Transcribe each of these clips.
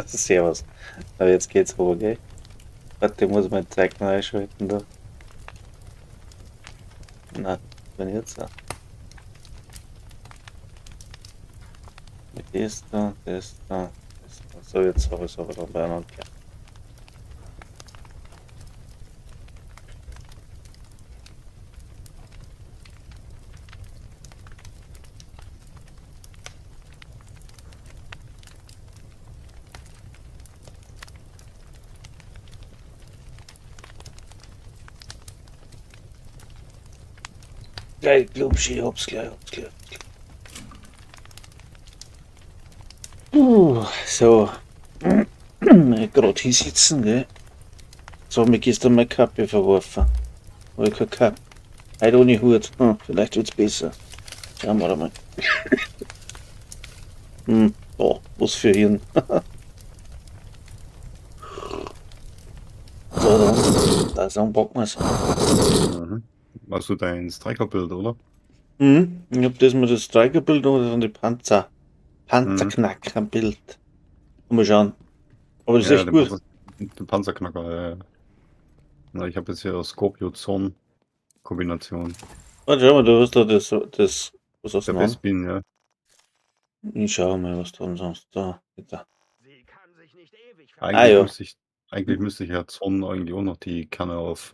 Servus. Aber jetzt geht's aber, gell? Warte, ich muss mein Zeug noch einschalten da. Na, wenn jetzt da. Das da, das da, das da. So, jetzt habe ich es aber dann beieinander. Gleich, glaubst ich hab's gleich, hab's gleich. Puh, so. Gerade hier sitzen, gell? So hab ich gestern meine Kappe verworfen. Hab ich keine Kappe. Heute ohne Hut. Vielleicht wird's besser. Schauen wir mal. Oh, was für Hirn. So, dann. Da sagen packen wir's. Mhm. Hast du dein Striker-Bild, oder? Mhm. Ich hab das mit das Striker-Bild und dann die Panzer. Panzerknacker-Bild. Mal schauen. Aber das ist Ja, echt den gut. Panzer, den Panzerknacker, ja, ja. Na, ich habe jetzt hier Scorpio Zorn Kombination. Warte, schau mal, du hast da das, was hast du Der denn an? Bespin, ja. Ich schau mal, was da sonst da, bitte. Sie kann sich nicht ewig Eigentlich Ah, ja. müsste ich, eigentlich müsste ich ja Zorn eigentlich auch noch die Kerne auf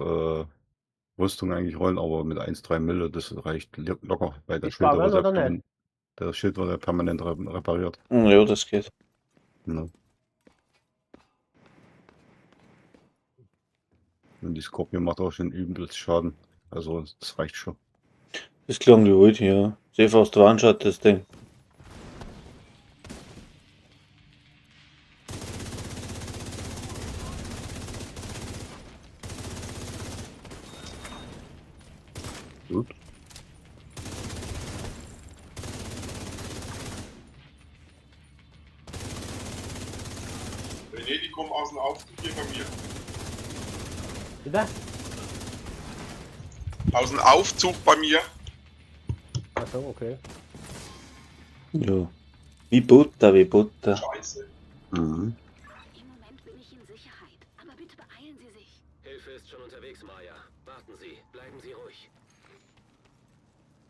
Rüstung eigentlich rollen, aber mit 1,3 Mille, das reicht locker, weil der Ich Schild baggern wird ja oder nicht? permanent, der Schild wird ja permanent repariert. Ja, das geht. Ne? Und die Scorpio macht auch schon übelst Schaden. Also das reicht schon. Das klang gut, ja. Sehr fast One-Shot, das Ding. Gut. René, die kommen aus dem Aufzug hier bei mir. Bitte? Aus dem Aufzug bei mir. Achso, okay. Ja. Wie Butter, wie Butter. Scheiße. Mhm. Im Moment bin ich in Sicherheit, aber bitte beeilen Sie sich. Hilfe ist schon unterwegs, Maya. Warten Sie, bleiben Sie ruhig.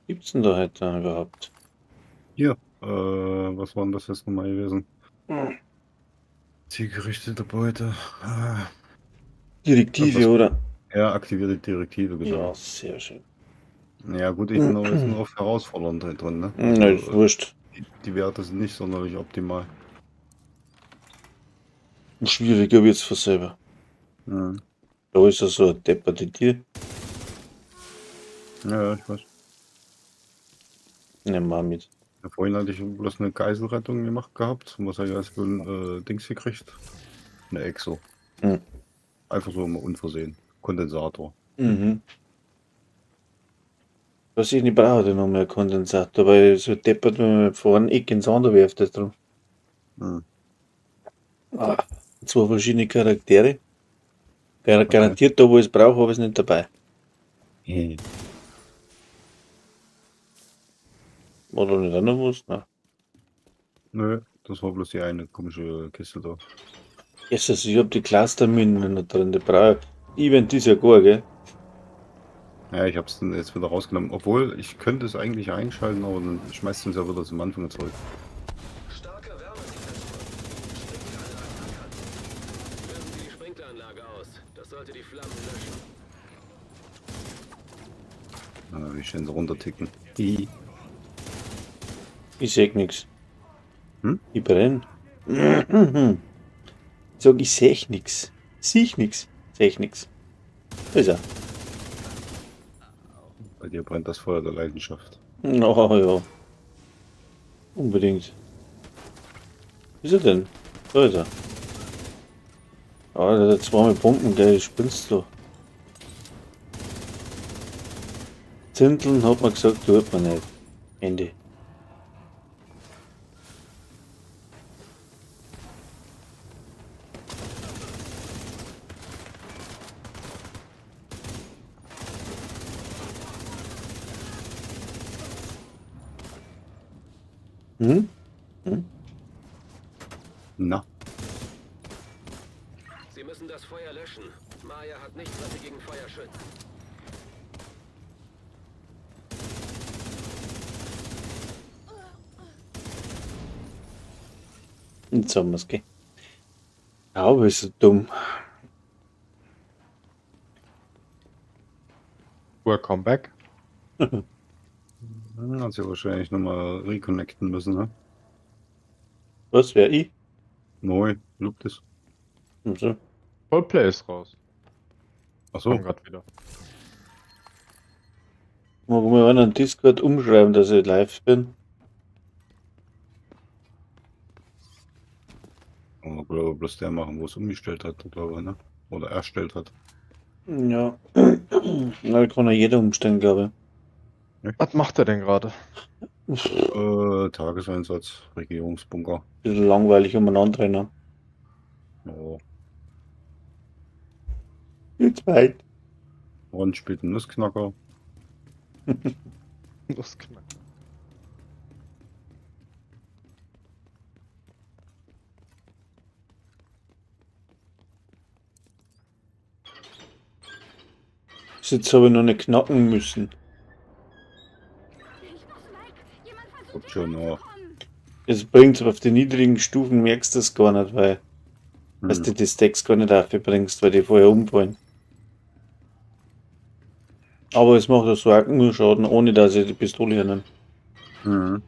Gibt's denn da heute überhaupt? Hier, was war denn das jetzt nochmal gewesen? Zielgerichtete Beute. Ah. Direktive, Was- oder? Ja, aktivierte Direktive, genau. Ja, sehr schön. Ja gut, ich bin aber jetzt nur auf herausfordernd drin, ne? Na, ist Also, wurscht. die Werte sind nicht sonderlich optimal. Schwieriger wird's von selber. Mhm. Da ist ja so eine depperte Tür. Ja, ja, ich weiß. Nehmen wir mit. Ja, vorhin hatte ich bloß eine Geiselrettung gemacht gehabt. Und was habe ich als für ein Dings gekriegt? Eine Exo. Mhm. Einfach so immer unversehen. Kondensator. Mhm. Was ich nicht brauche, dann noch mehr Kondensator, weil so deppert, wenn man vorne Eck ins andere wirft, das drum. Mhm. Ah, zwei verschiedene Charaktere. Garantiert da, wo ich es brauche, habe ich es nicht dabei. Mhm. War da nicht auch noch was? Nein. Nö, das war bloß die eine komische Kiste da. Jesus, ich hab die Clusterminen noch drin, die brauche ich. Event ist ja gar, gell? Ja, ich hab's dann jetzt wieder rausgenommen. Obwohl, ich könnte es eigentlich einschalten, aber dann schmeißt es ja wieder zum Anfang zurück. Starke Wärmesignatur. Sprinkleranlage erkannt. Lösen Sie die Sprinkleranlage aus. Das sollte die Flammen löschen. Ah, wie schön sie runterticken. Die. Ich seh nix. Hm? Ich brenn. Ich sag, ich seh nix. Sieh nix. Seh nix. Da ist er. Bei dir brennt das Feuer der Leidenschaft. Oh ja. Unbedingt. Wo ist er denn? Da ist er. Ah, der hat zweimal Pumpen, gell, spinnst du. Zündeln hat man gesagt, tut man nicht. Ende. Hm? Na, Sie müssen das Feuer löschen. Maya hat nichts, was sie gegen Feuer schützt. Jetzt haben wir's, gell? Aber ist so dumm. Welcome back. hat sie wahrscheinlich nochmal reconnecten müssen, ne? Was wäre ich? Neu, lobt es. Und so. Roleplay ist raus. Ach so, Kam grad wieder. Mag mal einer einen Discord umschreiben, dass ich live bin? aber glaube bloß der machen, wo es umgestellt hat, glaube ich, ne? Oder erstellt hat. Ja. Na, kann ja jeder umstellen, glaube Was macht er denn gerade? ich. Tageseinsatz, Regierungsbunker. Bisschen langweilig umeinander rennen. Ja. Jetzt weit. Ron spielt einen Nussknacker. Das knackt. Bis jetzt habe ich noch nicht knacken müssen. Ich muss weg. Jemand versucht Kommt hier schon noch. reinzukommen. Es bringt aber auf die niedrigen Stufen merkst du das gar nicht, weil dass du die Stacks gar nicht dafür bringst, weil die vorher umfallen. Aber es macht ja so auch nur Schaden, ohne dass ich die Pistole hernehme. Mhm.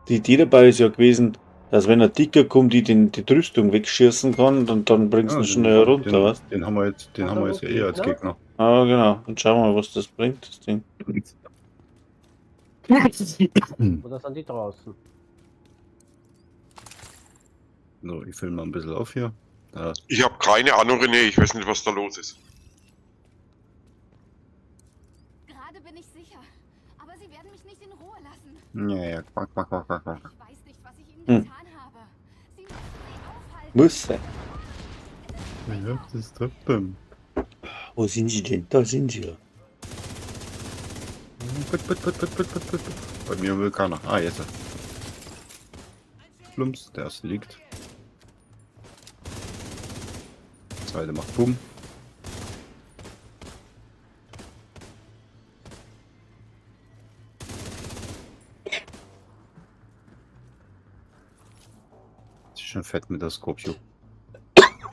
Die Idee dabei ist ja gewesen, dass wenn ein Dicker kommt, die die Rüstung wegschießen kann, dann bringst du Ja, ihn schnell runter, den, was? Den haben wir jetzt, den Hat haben er wir jetzt noch ja eh als Gegner? Gegner. Ah, genau. Und schauen wir mal, was das bringt, das Ding. Oder sind die draußen? So, ich fülle mal ein bisschen auf hier. Da, Ich habe keine Ahnung, René. Ich weiß nicht, was da los ist. Gerade bin ich sicher. Aber sie werden mich nicht in Ruhe lassen. ja, ja, quack, quack, quack, quack, quack. Ich weiß nicht, was ich ihnen Hm. getan habe. Sie müssen sie aufhalten. Muss sein. Ja, das ist trotzdem. Wo sind sie denn? Da sind sie ja. Put, put, put, put, put, put, put. Bei mir will keiner. Ah, jetzt. Plumps, der erste liegt. Der zweite macht Bumm. Ist schon fett mit der Scorpio.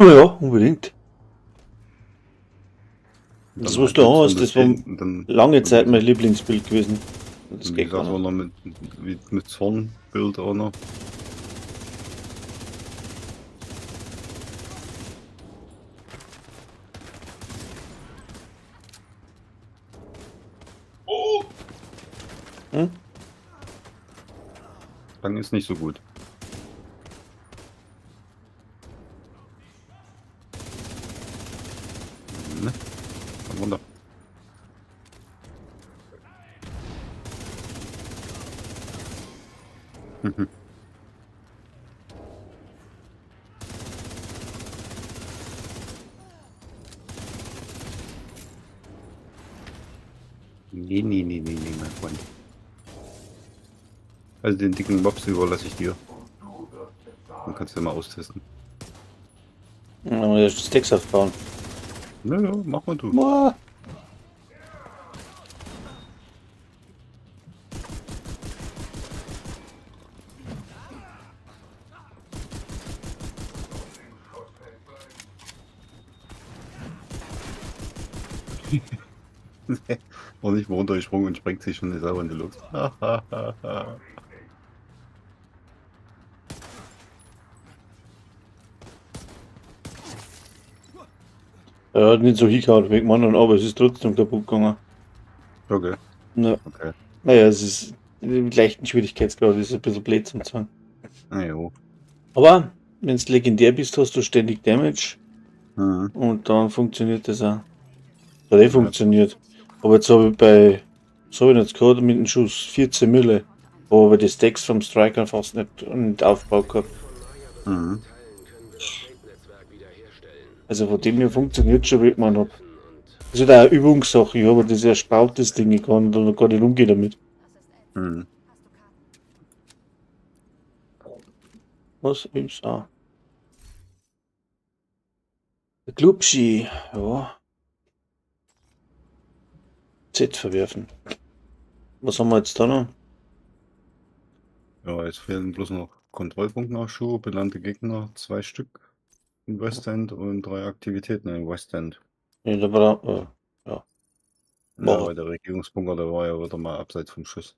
Ja, unbedingt. Das, Dann was du halt hast, jetzt das war und dann, lange Zeit mein Lieblingsbild gewesen. Das wie geht gar gesagt, auch nicht. noch mit Zornbild auch noch. Oh! Hm? Dann ist nicht so gut. Ne? Komm runter. Nee, nee, nee, nee, nee, mein Freund. Also den dicken Mops überlasse ich dir. Dann kannst du ja mal austesten. Ja, muss erst Stacks aufbauen. Naja, mach mal du. Boah. Und nicht mal runtergesprungen und sprengt sich schon selber in die Luft. Er hat nicht so hingehauen wegen Mann, aber es ist trotzdem kaputt gegangen. Okay, Na, okay. naja, es ist im leichten Schwierigkeitsgrad, ist ein bisschen blöd zum sagen. Na jo. Aber wenn du legendär bist, hast du ständig Damage Mhm. und dann funktioniert das auch. Hat eh funktioniert. Aber jetzt habe ich bei, was habe ich denn jetzt gehabt, mit dem Schuss 14 Mille. Aber bei den Stacks vom Striker fast nicht aufgebaut gehabt. Mhm. Teilen können wir das Feldnetzwerk wiederherstellen. Also von dem her funktioniert schon, wie man hab. Das ist halt auch eine Übungssache. Ich habe das erspart, das Ding. Ich kann da noch gar nicht umgehen damit. Das ist ätzend. Mhm. Hast du Karten? Was ist auch? Der Klubschi, ja. Z verwerfen. Was haben wir jetzt da noch? Ja, jetzt fehlen bloß noch Kontrollpunktnachschub, benannte Gegner, 2 Stück in West End und 3 Aktivitäten in West End. Ja, da war, ja. Ja, Boah. weil der Regierungsbunker, der war ja wieder mal abseits vom Schuss.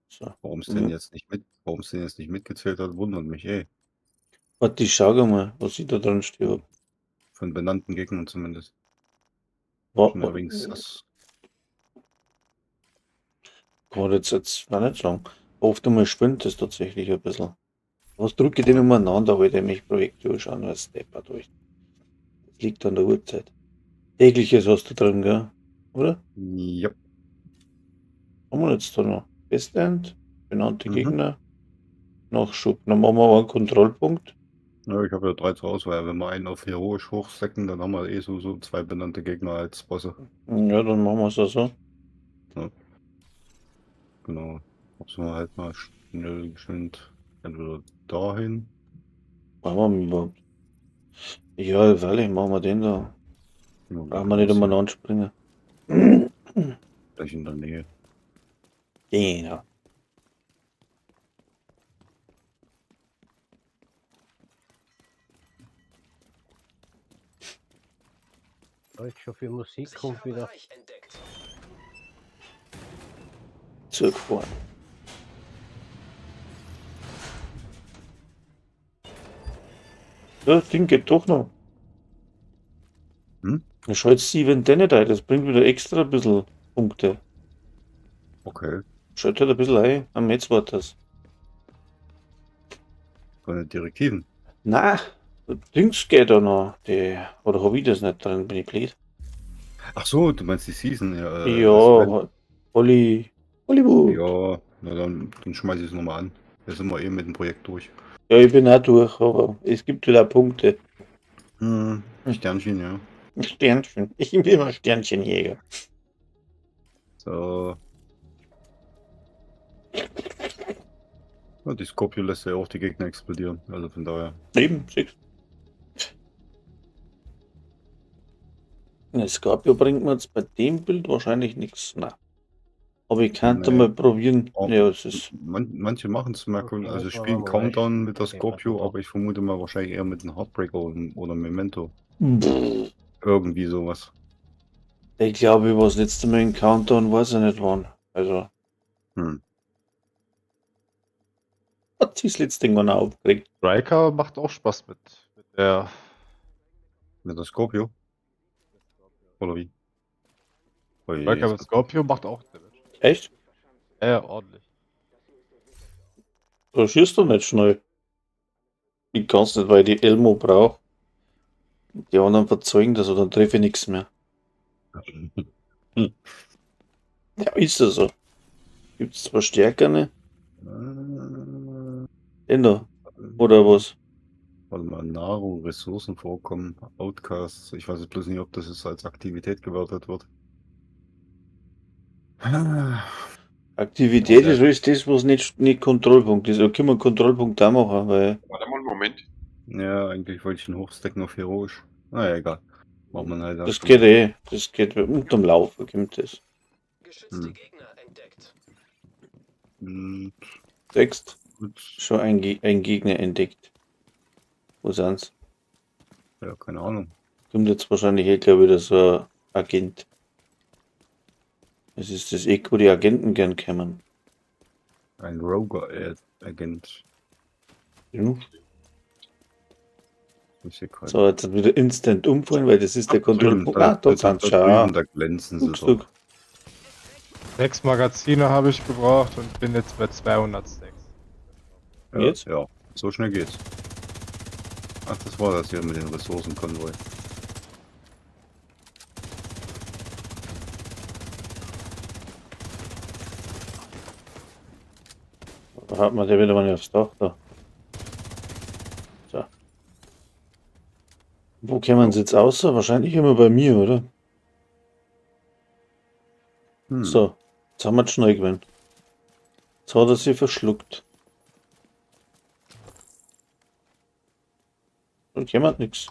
So. Warum es denn jetzt nicht mit, warum es denn jetzt nicht mitgezählt hat, wundert mich eh. Warte, ich schau mal, was ich da drin stehe hab. Von benannten Gegnern zumindest. Schon übrigens das. Kann man jetzt noch nicht sagen. Oft einmal spinnt das tatsächlich ein bisschen. Was drücke ich denn umeinander, weil ich mich Projekte schauen, was deppert durch. Das liegt an der Uhrzeit. Tägliches hast du drin, gell? Oder? Ja. Haben wir jetzt da noch? West End, benannte Gegner, Nachschub. Dann machen wir einen Kontrollpunkt. Ja, ich habe ja 3 zur Auswahl. Wenn wir einen auf heroisch hochstecken, dann haben wir eh so 2 benannte Gegner als Bosse. Ja, dann machen wir es auch so. Ja. Genau. Hab's wir halt mal schnell geschwind entweder dahin. Machen wir überhaupt? Ja, weil machen wir den da. Ja, Brauchen wir nicht umeinander springen. Gleich in der Nähe. Genau. Jetzt schon viel Musik kommt wieder. Zurückfahren. Ja, das Ding geht doch noch. Hm? Da schaltest du Event nicht ein, das bringt wieder extra ein bisschen Punkte. Okay. Schalt halt ein bisschen ein, am Netz war das. Von den Direktiven? Nein, Dings geht da noch. Die, oder hab ich das nicht drin, bin ich blöd? Ach so, du meinst die Season, ja. Ja, Hollywood. Ja, na dann schmeiß ich es nochmal an. Da sind wir eben mit dem Projekt durch. Ja, ich bin auch durch, aber es gibt wieder Punkte. Hm, Sternchen, ja. Sternchen. Ich bin immer Sternchenjäger. So. Ja, die Scorpio lässt ja auch die Gegner explodieren, also von daher. Eben, siehst du. Scorpio bringt mir jetzt bei dem Bild wahrscheinlich nichts. Na. Aber ich könnte Nee. mal probieren. Oh. Ja, es ist. Manche machen es mal, Okay, also das war spielen aber Countdown mit der Okay, Scorpio, warte. aber ich vermute mal wahrscheinlich eher mit dem Heartbreaker oder Memento. Pff. Irgendwie sowas. Ich glaube, ich war das letzte Mal in Countdown, weiß ich nicht wann. Also. Hat sich das letzte Ding noch aufgeregt. Striker macht auch Spaß mit der. Mit der Scorpio? Oder wie? Ui, Striker mit Scorpio macht auch Damage. Echt? Ja, ordentlich. Da schießt du nicht schnell. Ich kann's nicht, weil ich die Elmo brauch. Die anderen verzeugen das oder dann treffe ich nichts mehr. Ja, ist das so. Gibt's zwar stärkere? Den da. Oder was? Warte mal, Nahrung, Ressourcenvorkommen, Outcasts. Ich weiß jetzt bloß nicht, ob das jetzt als Aktivität gewertet wird. Aktivität ist alles das, was nicht Kontrollpunkt ist. Da können wir einen Kontrollpunkt da machen, weil. Warte mal einen Moment. Ja, eigentlich wollte ich ihn hochstecken auf heroisch. Naja, egal. Macht man halt Das geht eh. Das geht unterm Laufen kommt das. Geschützte Gegner entdeckt. Text. Gut. Schon ein Gegner entdeckt. Wo sind's? Ja, keine Ahnung. Kommt jetzt wahrscheinlich eh gleich wieder so ein Agent. Das ist das Eck, wo die Agenten gern kommen. Ein Rogue-Agent. Ja. Ich seh keinen. So, jetzt wieder instant umfallen, weil das ist der Ach, drüben, Kontrollpunkt. Ah, da sind sie schon. drüben, da glänzen sie Guckst doch. du. 6 Magazine habe ich gebraucht und bin jetzt bei 206. Ja, Jetzt? Ja, so schnell geht's. Ach, das war das hier mit den Ressourcenkonvoi. Da hat man der wieder mal aufs Dach da. So. Wo kämen sie jetzt außer? Wahrscheinlich immer bei mir, oder? So, jetzt haben wir schnell gewonnen. Jetzt hat er sie verschluckt. Da kommt nix.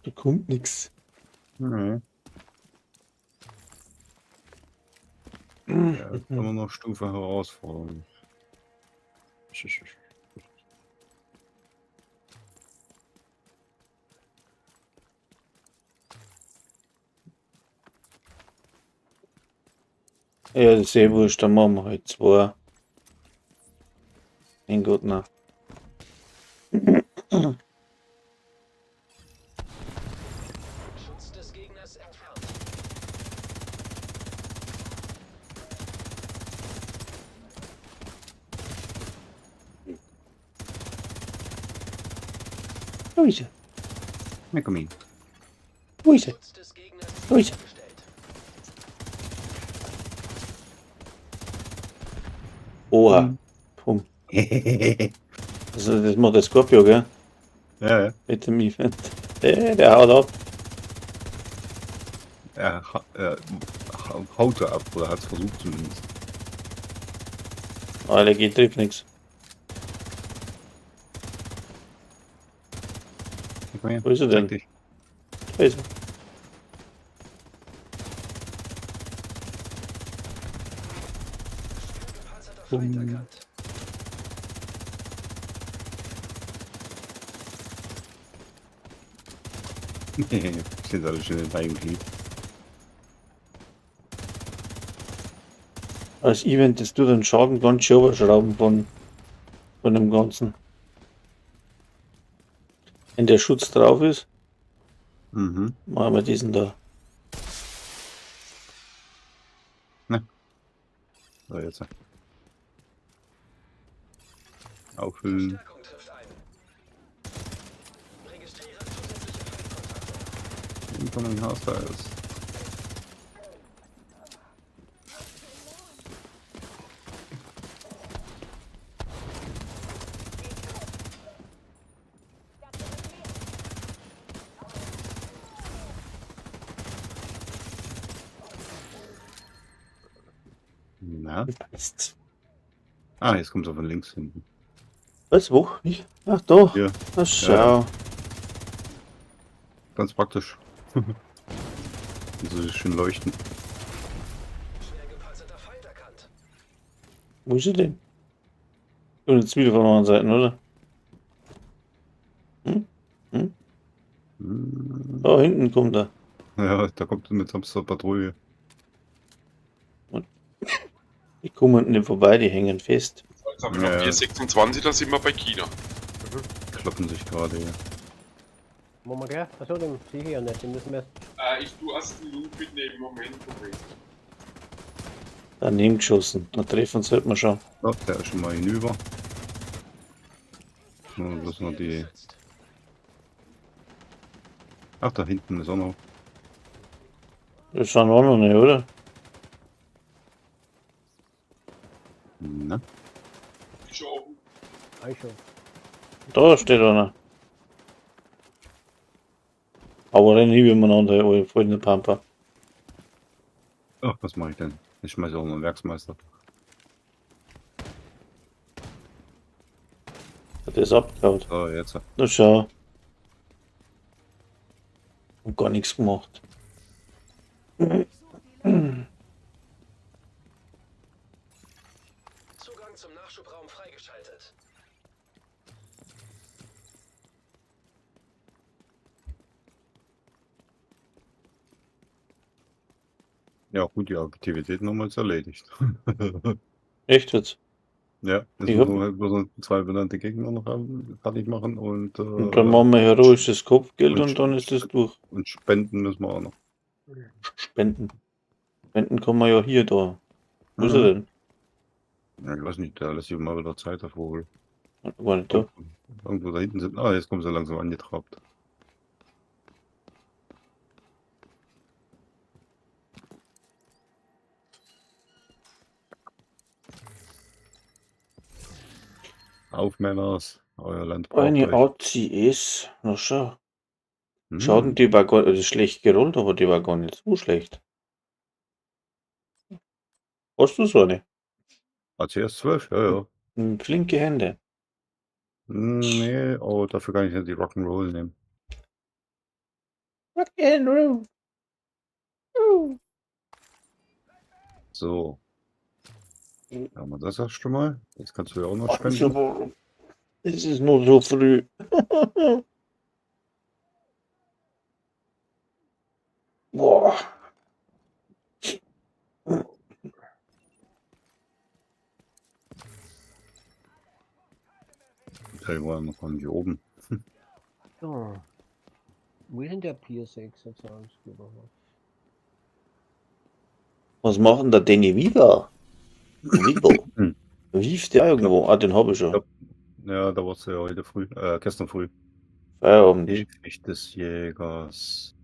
Da kommt nix. Nee. Ja, ist immer noch Stufe Herausforderung. Ja, das ist eh wurscht, dann machen wir halt zwei. Mein Gott, na. Schutz des Gegners entfernt. Wo ist er? Na, komm hin. Wo ist er? Schutz des Gegners Wo ist er? wiederhergestellt. Oha. Pum. Also, das macht der Scorpio, gell? Ja, ja. Mit dem Event. Der haut ab. Er haute ab, oder hat es versucht zumindest. Aber der geht, trifft nix. Na, komm her. Wo ist er denn? Zeig dich. Da ist er. Schwer gepanzerter Feind erkannt. Sind alle schön in deinem Glied. Als Event, das tut den Schaden ganz schön überschrauben von dem Ganzen. Wenn der Schutz drauf ist, Mhm. machen wir diesen da. So, jetzt. Auffüllen. Verstärkung trifft ein. Registriere zusätzliche Feindkontakte. Incoming Hostiles. Na? Passt. Ah, jetzt kommt er von links hinten. Was? Wo? Ich? Ach, da. Hier. Na, schau. Ganz praktisch. Und so schön leuchten. Schwer gepanzerter Feind erkannt. Wo ist er denn? Und jetzt wieder von der anderen Seite, oder? Hm? Hm? Hm. Da hinten kommt er. Ja, da kommt eine Samstag Patrouille. Und die kommen nicht vorbei, die hängen fest. Jetzt haben wir noch Ja. 4,26, da sind wir bei China. Kloppen sich gerade hier. Machen wir gleich? Achso, den sehe ich ja nicht. Den müssen wir erst. Ich tu erst den Loot mitnehmen, Moment, Moment. Daneben geschossen. Na, treffen sollte man schon. So, der ist schon mal hinüber. Nur bloß noch die. Geschützt. Ach, da hinten ist auch noch. Das schauen wir auch noch nicht, oder? Na? Ist schon offen. Ah, schon. Da steht einer. Aber rennen nie umeinander, alle voll in der Pampa. Ach, was mache ich denn? Ich schmeiße auch noch einen Werksmeister. Hat das abgehauen. So, jetzt. Na schau. Und gar nichts gemacht. Zugang zum Nachschubraum freigeschaltet. Ja, gut, die Aktivitäten haben wir jetzt erledigt. Echt jetzt? Ja, jetzt Ich müssen hab- wir halt bloß noch zwei benannte Gegner noch haben, fertig machen und, Und dann machen wir heroisches Kopfgeld und dann ist das durch. und spenden müssen wir auch noch. Spenden. Spenden kann man ja hier da. Wo ist er denn? Ja, ich weiß nicht, da lässt sich mal wieder Zeit, der Vogel. Gar nicht da. Irgendwo da hinten sind. Ah, jetzt kommen sie langsam angetrabt. Auf, Männers, euer Land braucht Eine euch. ACS. Na schau. Hm. Schaut denn, die war gar also schlecht gerollt, aber die war gar nicht so schlecht. Hast du so eine? ACS 12, ja, ja. Flinke Hände. Nee, oh, dafür kann ich ja die Rock'n'Roll nehmen. Rock'n'Roll. So. Da haben wir das ja schon mal. Das kannst du ja auch noch spenden. Es ist nur so früh. Boah. Der war noch gar nicht oben. So. Wo ist denn der Pier 26 überhaupt? Was macht denn der Danny Weaver? Weaver. Hm. Wieft der irgendwo? Ah, den habe ich schon. Ja, da warst du ja heute früh, gestern früh. Feierabend. Käfig des Jägers.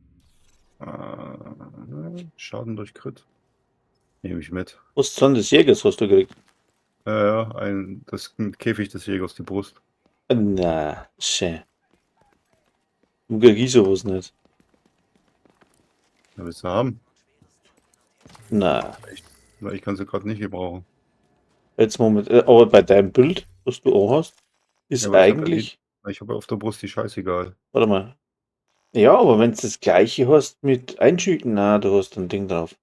Schaden durch Crit. Nehme ich mit. Was Zorn des Jägers hast du gekriegt? Ja, das Käfig des Jägers, die Brust. Na, schön. Du krieg ich sowas nicht. Da willst du haben. Na, Weil ich kann sie gerade nicht gebrauchen. jetzt Moment. Aber bei deinem Bild, was du auch hast, ist Ja, aber ich hab ja eigentlich. Ich habe ja auf der Brust die scheißegal. Warte mal. Ja, aber wenn du das gleiche hast mit Einschüchen, na, du hast ein Ding drauf.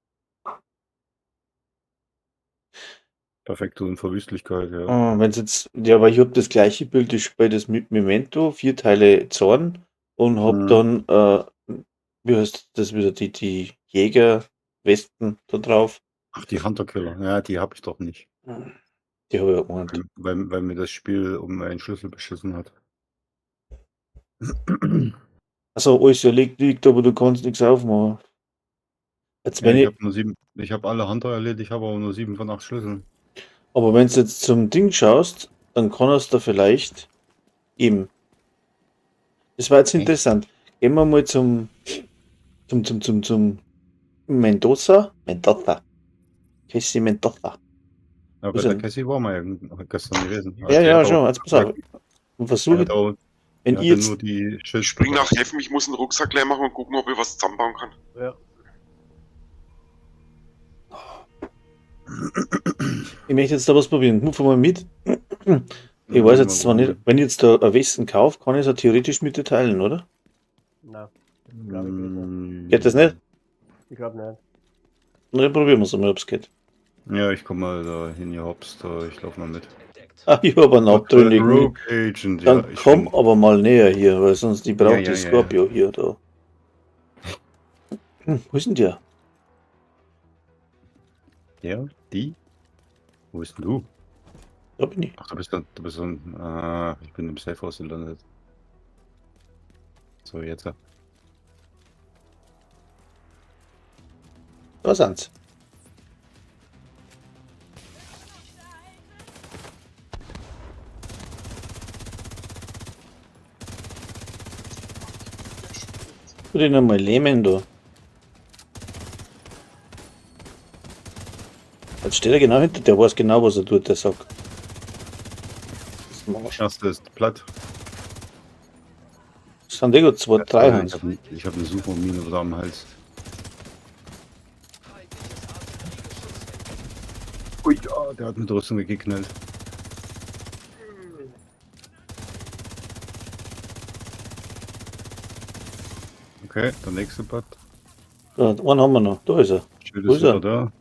Perfekte Unverwüstlichkeit, ja. Ah, wenn jetzt, ja, weil ich habe das gleiche Bild, ich spiele das mit Memento, 4 Teile Zorn und hab Mhm. dann, wie heißt das wieder, die Jägerwesten da drauf. Ach, die Hunter Killer. Ja, die habe ich doch nicht. Die habe ich auch gemeint. Weil mir das Spiel um einen Schlüssel beschissen hat. Also alles erlegt liegt, aber du kannst nichts aufmachen. Jetzt, Ja, wenn ich ich, habe nur 7, ich habe alle Hunter erledigt, ich habe aber nur 7 von 8 Schlüsseln. aber wenn du jetzt zum Ding schaust, dann kannst du da vielleicht geben. Das war jetzt Okay. interessant. Gehen wir mal zum Mendoza. Mendoza. Casey Mendoza. Ja, bei Ist der er- Cassie war wir ja gestern gewesen. Ja, Also der ja, hat schon. auch- Jetzt pass auf. Und Der versuche, hat auch, wenn der ich hatte jetzt, nur die Schild. Ich spring nach Heffen, ich muss einen Rucksack leer machen und gucken, ob ich was zusammenbauen kann. Ja. ich möchte jetzt da was probieren. Move mal mit. Ich weiß jetzt zwar nicht, wenn ich jetzt da ein Westen kaufe, kann ich es ja theoretisch mit dir teilen, oder? Nein, glaub ich nicht. Geht das nicht? Ich glaube nicht. Na, dann probieren wir es mal, ob es geht. Ja, ich komme mal da hin, ihr Hops, da, ich laufe mal mit. Entdeckt. Ah, ich habe einen Abtrünnigen. Rogue Agent, Dann ja. Ich komm bin, aber mal näher hier, weil sonst die braucht Ja, ja, die ja, Scorpio hier da. Hm, wo ist denn der? der, die? Wo bist denn du? Da bin ich. Ach, du bist dann, ah, ich bin im Safe House gelandet. So, jetzt. Da sind's. Tu den einmal lähmen da. Jetzt steht er genau hinter, der weiß genau, was er tut, der Sack. Das Marsch. Erste ist platt. Das sind eh gut zwei, drei Ich Hans. habe hab eine Supermine wieder am Hals. Ui, ja, der hat mit Rüstung weggeknallt. Okay, der nächste Bad. Da, einen haben wir noch. Da ist er. Schild Wo ist ist er? wieder da.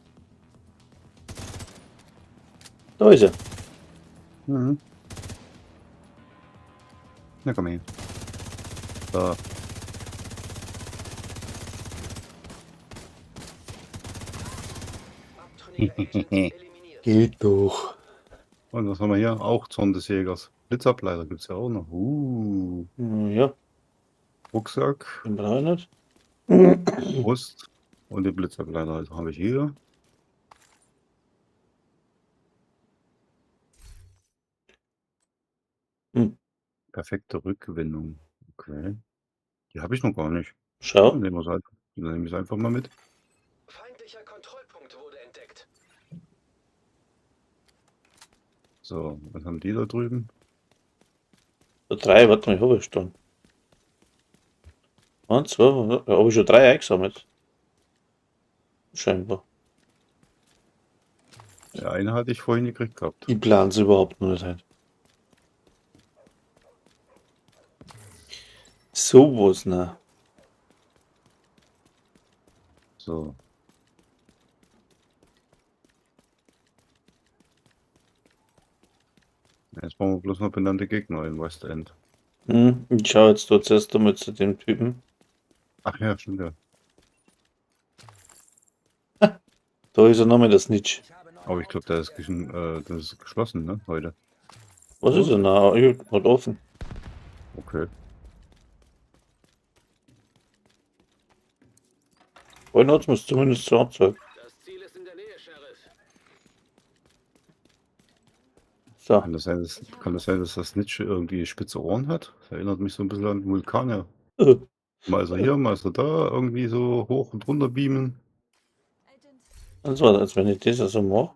Da ist er. Mhm. Na komm her. Da. Abtrünniger Agent eliminiert. Geht doch. Und was haben wir hier? Auch Zorn des Jägers. Blitzableiter gibt es ja auch noch. Ja, Rucksack, den brauche ich nicht. Brust und den Blitzableiter also habe ich hier. Hm. Perfekte Rückgewinnung. Okay. Die habe ich noch gar nicht. Schau. Dann nehmen wir es halt. Dann nehme ich es einfach mal mit. Feindlicher Kontrollpunkt wurde entdeckt. So, was haben die da drüben? Da drei, warte mal, ich habe ich schon. Eins, zwei, ja, habe ich schon drei eingesammelt. Scheinbar. Der eine hatte ich vorhin gekriegt gehabt. Ich plane es überhaupt noch nicht ein. Sowas, ne? So. Jetzt brauchen wir bloß noch benannte Gegner in West End. Hm, ich schau jetzt da zuerst einmal zu dem Typen. Ach ja, stimmt ja. Da ist er nochmal der Snitch. Aber ich glaube, da ist, das ist geschlossen, ne? Heute. Was ist er noch? Ich hat offen. Okay. Vorhin hat's mir's zumindest so angezeigt. Das Ziel ist in der Nähe, Sheriff. So. Kann das sein, dass das Snitch irgendwie spitze Ohren hat? Das erinnert mich so ein bisschen an Vulkane. Mal ist er hier, mal ist er da, irgendwie so hoch und runter beamen. Agent, Also, als wenn ich das also mache.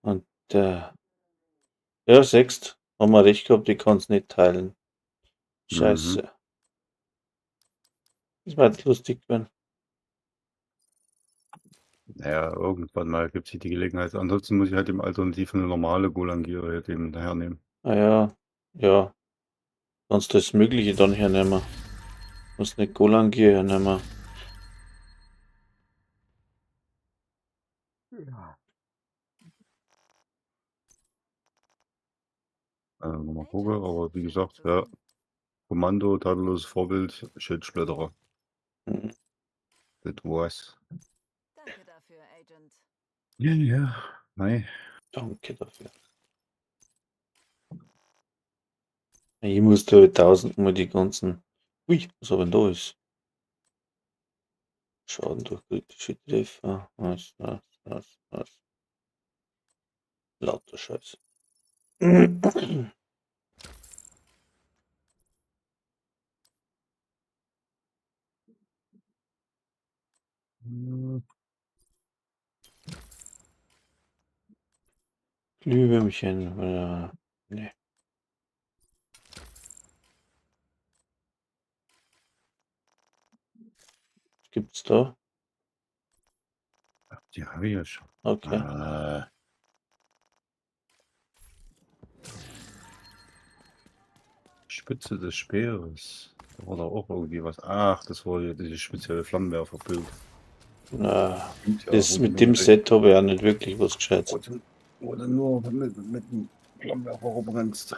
Und ja, sechst. Haben wir recht gehabt, ich kann's nicht teilen. Scheiße. Mhm. Das war jetzt lustig gewesen. Naja, irgendwann mal gibt sich die Gelegenheit. Ansonsten muss ich halt im Alternativ eine normale Golangiere halt eben hernehmen. Ah ja, ja. Sonst das Mögliche dann hernehmen. Muss nicht Golangier hernehmen. Ja. Nochmal gucken, aber wie gesagt, ja. Kommando, tadelloses Vorbild, Schildschleuderer. Mhm. Das war's. Danke dafür, Agent. Ja, ja. Nein. Danke dafür. Ich muss da tausendmal die ganzen. Ui, was aber denn da ist. Schaden durch kritische Treffer. Was, was, was, was. Lauter Scheiß. Hm, Glühwürmchen. Oder. Ne. Was gibt's da? Die habe ich ja schon. Okay. Ah. Spitze des Speeres. Da war da auch irgendwie was. Ach, das war ja dieses spezielle Flammenwerferbild. Na, Stimmt ja, das wo mit du dem nur- Set habe ich auch nicht wirklich was Gescheites. Wo du nur mit dem Flammenwerfer rumrennst.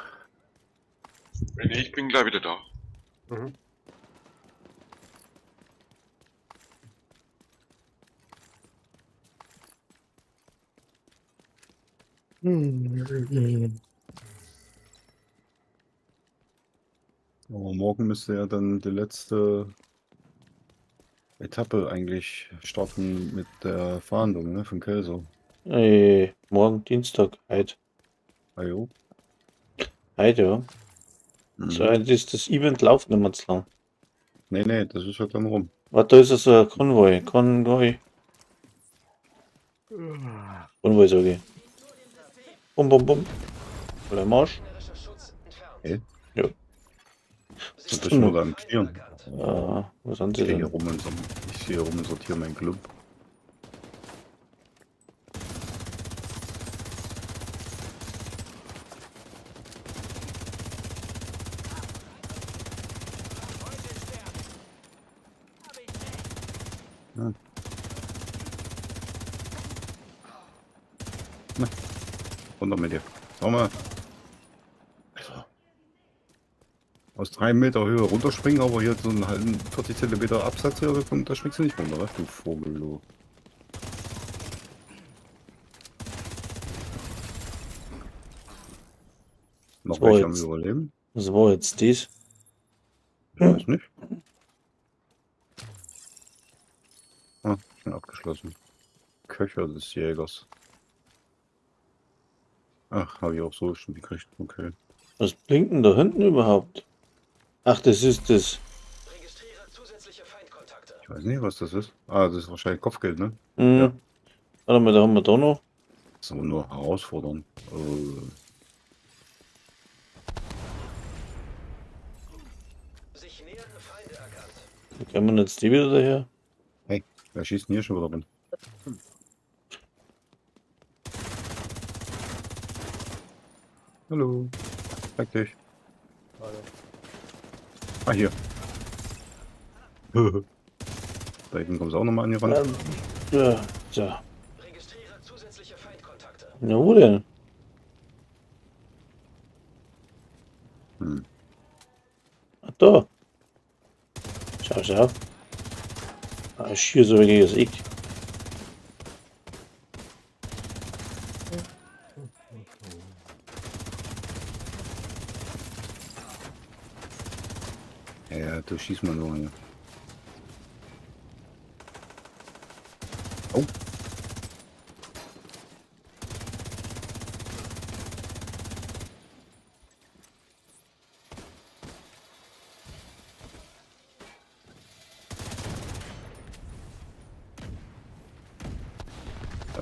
Nee, ich bin gleich wieder da. Mhm. Aber morgen müsste ja dann die letzte Etappe eigentlich starten mit der Fahndung, ne, von Kelso. Ey, morgen Dienstag, heute. Ajo. Heute, ja. Mhm. So, das, ist das Event läuft nicht mehr zu lang. Nee, nee, das ist ja dann rum. Warte, da ist also ein Konvoi. Konvoi. Konvoi, sage ich. Bum, bum, bum. Oder Marsch. Gegnerischer Schutz entfernt. Okay. Ja. Das ist nur am Clearen. Ja, wo sind Ich sie stehe hier denn? rum und, ich stehe hier rum und sortiere meinen Club. Ja. Na, runter mit dir. Schau mal. Also, aus 3 Meter Höhe runterspringen, aber hier so einen halben 40 Zentimeter Absatz hier, da springst du nicht runter, was? Du Vogel, du. Noch So, welche am jetzt. Überleben? Was war jetzt das? Ich weiß nicht. Ah, schon abgeschlossen. Köcher des Jägers. Ach, habe ich auch so schon gekriegt. Okay. Was blinkt denn da hinten überhaupt? Ach, das ist das. Registriere zusätzliche Feindkontakte. Ich weiß nicht, was das ist. Ah, das ist wahrscheinlich Kopfgeld, ne? Hm. Ja. Warte mal, da haben wir da noch. Das ist aber nur herausfordern. Sich nähernde Feinde erkannt. Wo kommen jetzt die wieder daher? Hey, wer schießt denn hier schon wieder rum? Hallo. Zeig dich. Hallo. Ah, hier. Da hinten kommst du auch nochmal an die Wand. Ja, so. Registriere zusätzliche Feindkontakte. Na, wo denn? Hm. Ah, da. Schau, schau. Ah, schier so wenig als ich. Ja, ja, du schießt mal nur hier. Oh.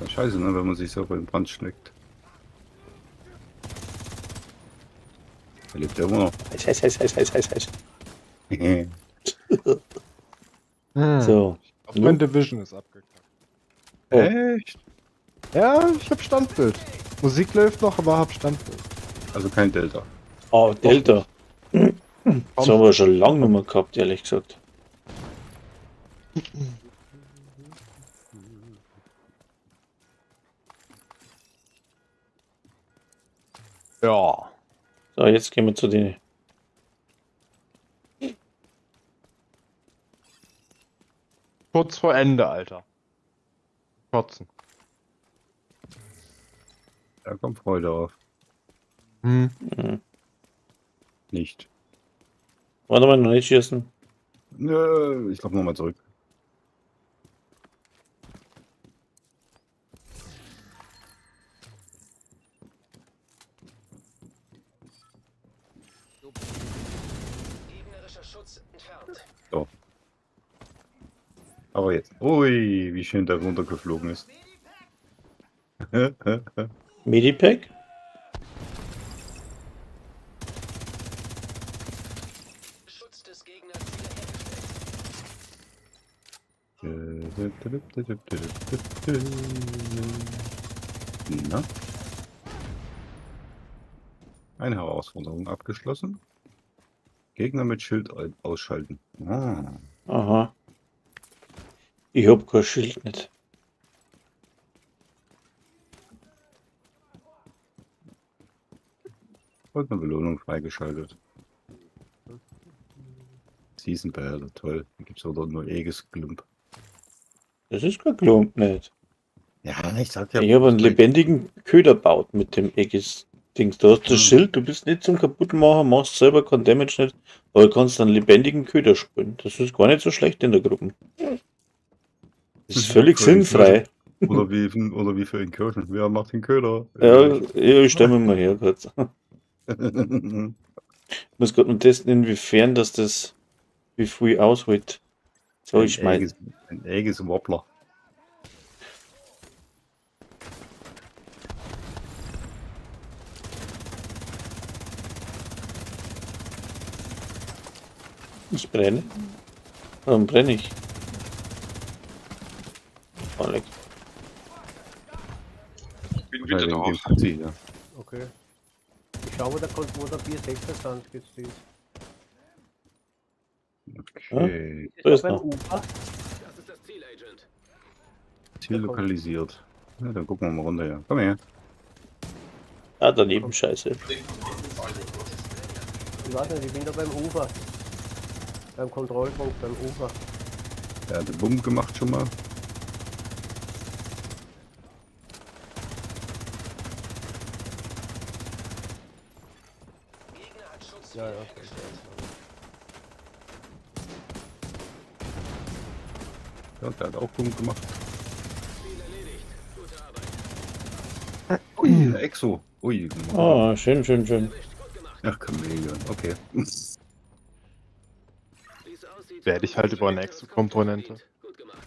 Ja, scheiße, ne, wenn man sich selber in den Brand schlägt. Er lebt ja immer noch. Heiß, heiß, heiß, heiß, heiß, heiß, heiß. Hm. So. Auf mein Division ist abgekackt. Oh. Echt? Ja, ich hab Standbild. Musik läuft noch, aber hab Standbild. Also kein Delta. Oh, Delta. Das haben wir schon lange nicht mehr gehabt, ehrlich gesagt. Ja. So, jetzt gehen wir zu denen. Kurz vor Ende, Alter. Kotzen. Da kommt Freude auf. Hm. Mhm. Nicht. Warte mal, noch nicht schießen. Nö, ich glaube nochmal zurück. Gegnerischer Schutz entfernt. So. Aber jetzt. Ui, wie schön der runtergeflogen ist. Medipack? Schutz des Gegners wiederhergestellt. Na? Eine Herausforderung abgeschlossen. Gegner mit Schild ausschalten. Ah. Aha. Ich hab kein Schild nicht. Und eine Belohnung freigeschaltet. Season Behälter, toll. Da gibt es auch nur Aegis Klump. Das ist kein Klump nicht. Ja, ich sag ja. Ich habe einen lebendigen Köder gebaut mit dem Aegis-Dings. Du hast das Hm. Schild, du bist nicht zum kaputten machen, machst selber kein Damage nicht, aber du kannst einen lebendigen Köder spielen. Das ist gar nicht so schlecht in der Gruppe. Das ist völlig Für sinnfrei. Oder wie für den Kirchen. Wer macht den Köder? Ja, ja, ich stelle mir mal her kurz. Ich muss gerade noch testen, inwiefern dass das wie viel ausholt. So, ich schmeiß. Ein Aegis Wobbler. Ich brenne. Warum brenne ich? Oh, leck. Bin Ja, wieder wegen da. dem Fuzzi, ja. Okay. Ich schau, wo der 426 jetzt ist. Okay. Ist Da das ist beim noch. Ufer? Das ist das Ziel, Agent. Ziel lokalisiert. Ja, dann gucken wir mal runter hier. Komm her. Ah, daneben, scheiße. Ich weiß nicht, ich bin da beim Ufer. Beim Kontrollpunkt, beim Ufer. Der hat den Bumm gemacht schon mal. Gegner hat Schutz Ja, ja. wiederhergestellt. Ja, der hat auch Bumm gemacht. Ziel erledigt. Gute Arbeit. Ui, der Exo. Ui. Ah, schön, schön, schön. Erwischt. Gut gemacht. Ach, Chameleon. Okay. Wie es aussieht, Werde ich halt über eine Exo-Komponente. Gut gemacht.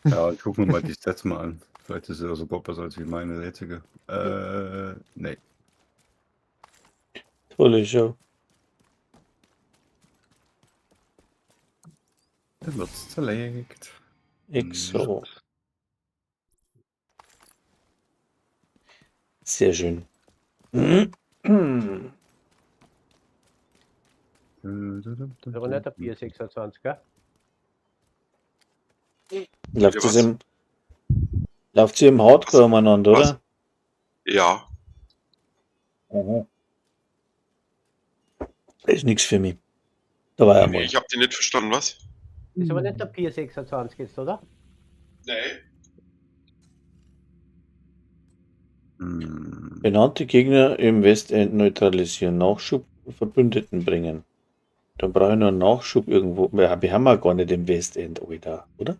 Ja, ich gucke mir mal die Stats mal an. Vielleicht ist sie ja sogar besser als wie meine jetzige. Nee. Tolle Show. Dann wird's zerlegt. Exo. Sehr schön. Das ist aber nicht der Pier 26, gell? Läuft Ja, es was? im, läuft sie im Hardcore umeinander, Was? oder? Ja. Mhm. Ist nichts für mich. Da war ja Nee, mal. ich hab die nicht verstanden, was? Ist aber nicht der Pier 26 jetzt, oder? Nee. Hm. Benannte Gegner im Westend neutralisieren, Nachschub Verbündeten bringen. Dann brauche ich noch einen Nachschub irgendwo. Wir haben ja gar nicht im Westend, Alter, oder?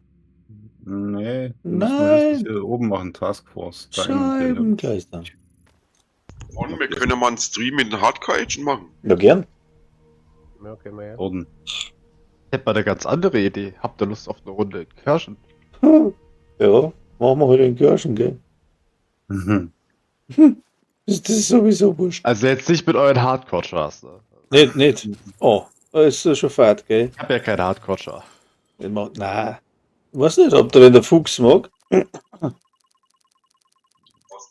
Nee, müssen wir Nein. das hier oben machen, Task Force. Diamond, Scheibenkleister. Und wir können mal einen Stream mit den Hardcore Agent machen. Ja, gern. Ja, okay, mal ja. Orden. Ich hätte mal eine ganz andere Idee. Habt ihr Lust auf eine Runde in Kirschen? Ja, machen wir heute in Kirschen, gell? Mhm. Ist das sowieso wurscht. Also jetzt nicht mit euren Hardcore-Chars, ne? Nicht, nicht. Oh, ist das schon fad, gell? Ich hab ja keine Hardcore-Char. Ich mach, nein. Ich weiß nicht, ob der, wenn der Fuchs mag, Was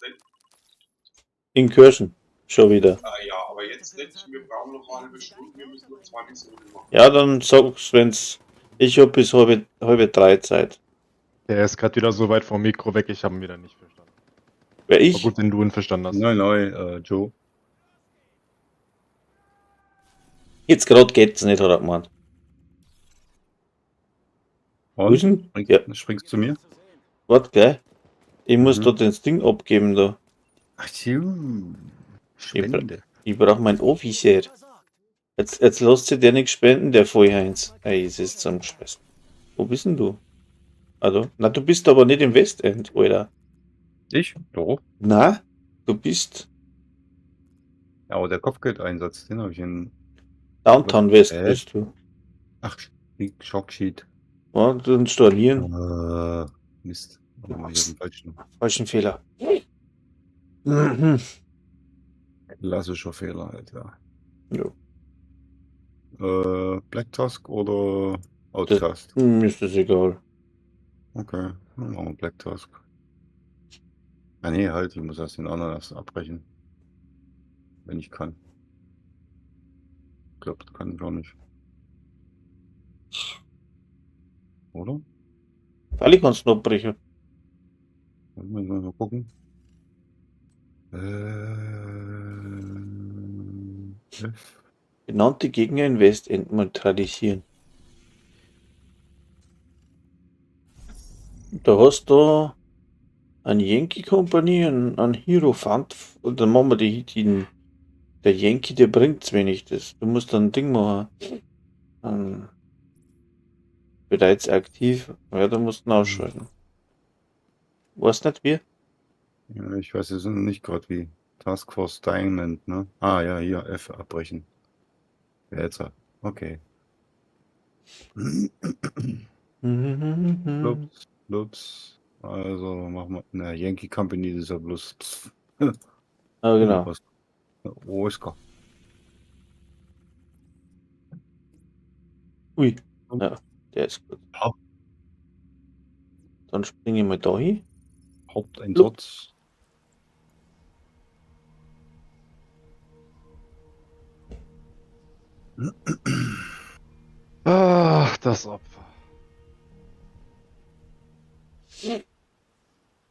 denn? in Kirschen. Schon wieder. Ah, ja, aber jetzt nicht. Wir brauchen noch eine halbe Stunde. Wir müssen noch zwei Missionen machen. Ja, dann sag's, wenn's. Ich hab bis halbe drei Zeit. Der ist gerade wieder so weit vom Mikro weg, ich habe ihn wieder nicht verstanden. Wer Aber ich? gut, wenn du ihn verstanden hast. Nein, nein, Joe. Jetzt grad geht's nicht, hat er gemeint. Wo Und? ist denn? Springst, Ja, springst zu mir? warte, gell? Ich muss Mhm. da das Ding abgeben da. Ach, tju. Spende. Ich brauch meinen Officer. Jetzt lässt sich der nicht spenden, der Vollheinz. Ey, es ist zusammengeschmissen. Wo bist denn du? Also, na, du bist aber nicht im Westend, Alter. Ich? Doch. Na, du bist Ja, aber der Kopfgeldeinsatz, den habe ich in. Downtown West, Hä? bist du. Ach, Schocksheet. Ja, du installieren. Mist. Oh, ich hab den falschen. Falschen Fehler. Mhm. Klassischer Fehler, Alter. Ja. Black Tusk oder Outcast? Mir ist das egal. Okay, dann machen wir Black Tusk. Ah nee, halt, ich muss erst den anderen erst abbrechen. Wenn ich kann. Ich glaube, das kann ich auch nicht. Oder? Alle kannst du abbrechen. Warte mal, mal gucken. F. Benannte Gegner in Westend neutralisieren. Da hast du eine Yankee Company, einen Hero Fund, und dann machen wir der Yankee, der bringt's wenig. Das. Du musst dann ein Ding machen. Ein, bereits aktiv. Ja, da musst du ihn ausschalten. Weißt nicht wie? Ja, ich weiß jetzt nicht gerade wie. Task Force Diamond, ne? Ah ja, hier, F abbrechen. Ja, jetzt. Okay. Mhm. Ups, ups. Also machen wir. Na, Yankee Company das ist ja bloß. Pff. Ah, genau. Was? Oscar. Ui. Ja, der ist gut. Ja. Dann springe ich mal da hin. Haupteinsatz. Ach, das Opfer.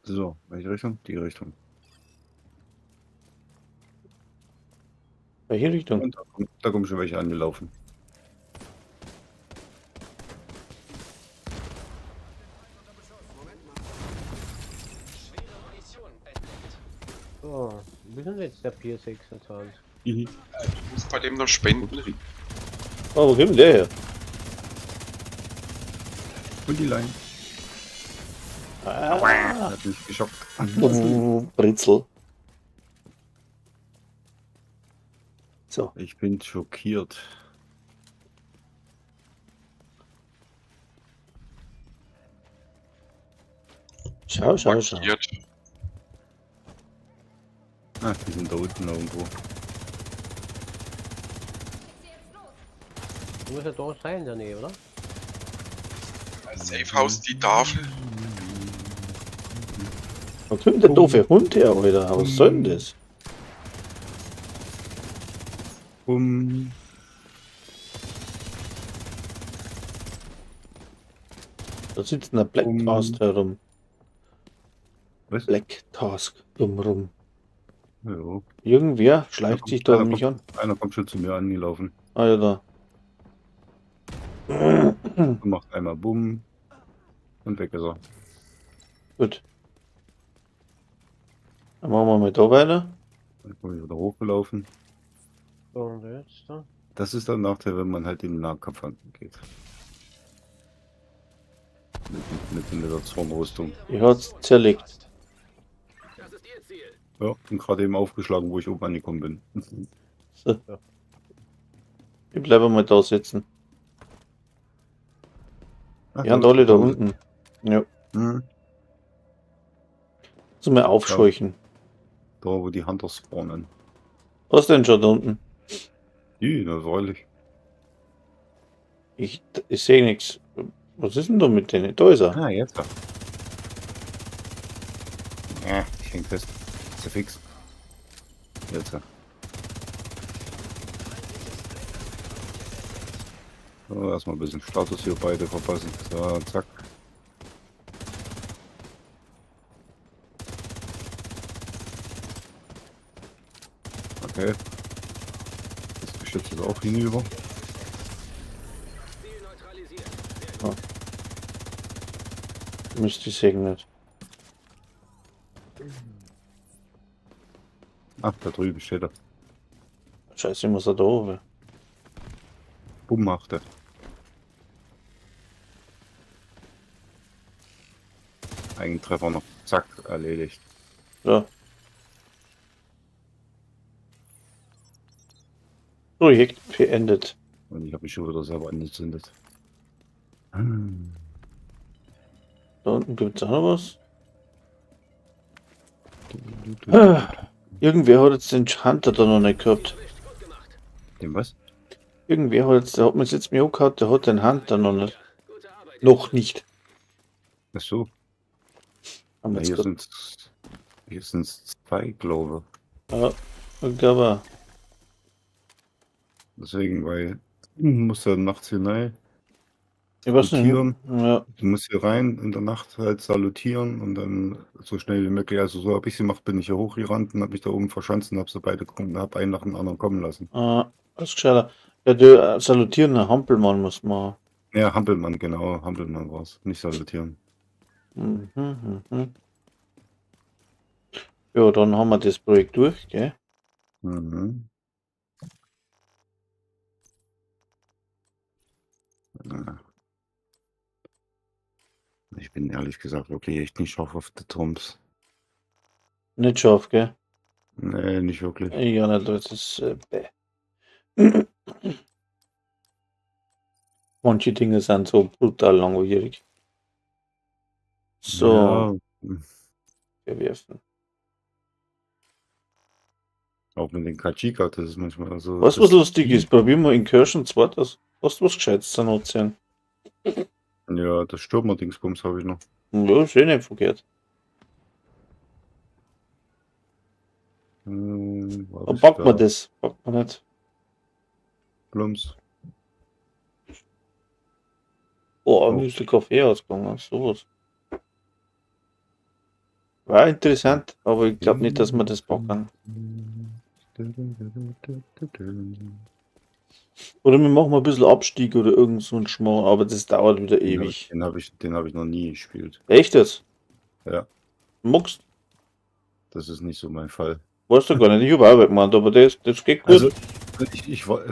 So, welche Richtung? Die Richtung. Welche Richtung? Und da kommen schon welche angelaufen. Schwere Munition entdeckt. So, wo ist denn jetzt der Pier 26? Ich muss bei dem noch spenden. Oh, wo kommt denn der her? Und die Line. Ah, Hat mich geschockt. oh, Britzel. So, Ich bin schockiert. schau, schau, schau. Markiert. Ah, die sind da unten irgendwo. Muss ja da sein in der Nähe, oder? Safe House, die Tafel. Wo kommt der doofe Hund her, Alter? Was soll denn das? Um. Da sitzt ein Black Um. Task herum. Was? Black Task drumrum. Ja. Irgendwer schleicht sich da Einer um mich an. Einer kommt schon zu mir angelaufen. Ah ja, da. Und macht einmal Bumm. Und weg ist er. Gut. Dann machen wir mal da weiter. Dann komme ich wieder hochgelaufen. So, und jetzt da? Das ist der Nachteil, wenn man halt in den Nahkampf angeht. Mit der Zornrüstung. Die hat's zerlegt. Das ist Ihr Ziel. Ja, und gerade eben aufgeschlagen, wo ich oben angekommen bin. So. Ich bleibe mal da sitzen. Ach, Die haben alle da unten. Ja. Hm, Zum mal aufscheuchen. da, wo die Hunter spawnen. Was denn schon da unten? Die, na freilich. Ich sehe nichts. Was ist denn da mit denen? Da ist er. Ah, jetzt. Ja, ich häng fest. Ist ja fix. Jetzt. So, erstmal ein bisschen Status hier beide verpassen. So, zack. Okay. Das Geschütz ist auch hinüber. Ziel neutralisiert. Sehr gut. Müsste ich sehen nicht. Ach, da drüben steht er. Scheiße, ich muss da oben. Bumm macht er. Ein Treffer noch. Zack, erledigt. So. Projekt beendet. Und ich habe mich schon wieder selber angezündet. Hm. Da unten gibt es auch noch was. Ah, irgendwer hat jetzt den Hunter da noch nicht gehabt. Erwischt. Gut gemacht. Den was? Irgendwer hat jetzt, der hat mir jetzt mir angehauen, der hat den Hunter noch nicht. Gute Arbeit. Noch nicht. Ach so. Haben wir Na, jetzt hier grad- sind hier sind zwei, glaube Ja, ich glaube auch. ich. Deswegen, weil du musst ja nachts hinein. Ich weiß nicht. Salutieren. Ja, Du musst hier rein in der Nacht halt salutieren und dann so schnell wie möglich. Also so habe ich sie gemacht, bin ich hier hochgerannt und habe mich da oben verschanzt und habe sie beide kommen, habe einen nach dem anderen kommen lassen. das ist gescheiter. Ja, du, salutieren, ein Hampelmann muss man. Ja, Hampelmann, genau, Hampelmann war es. Nicht salutieren. Mhm, mhm. Ja, dann haben wir das Projekt durch, gell? Mhm. Ja. Ich bin ehrlich gesagt wirklich echt nicht scharf auf die Turms. Nicht scharf, gell? Nee, nicht wirklich. Ja, nicht, das ist. Bäh. Manche Dinge sind so brutal langwierig. So, Ja, verwerfen. auch mit den Kajika, das ist manchmal so. Weißt du, was das- lustig ist? Probieren wir in Kirschen 2 das. Weißt du, was Gescheites zu nutzen? Ja, das Stürmer-Dingsbums habe ich noch. Ja, ist eh nicht verkehrt. Wo hab Aber ich packt man da? das? Packt man nicht. Plumps. Oh, Oh. mir ist der Kaffee ausgegangen. Sowas. War interessant, aber ich glaube nicht, dass wir das packen. Oder wir machen mal ein bisschen Abstieg oder irgend so ein Schmarrn, aber das dauert wieder ewig. Den hab ich noch nie gespielt. Echt jetzt? Ja. Magst? Das ist nicht so mein Fall. Weißt du gar nicht, ich habe Arbeit gemacht, aber das geht gut. Also,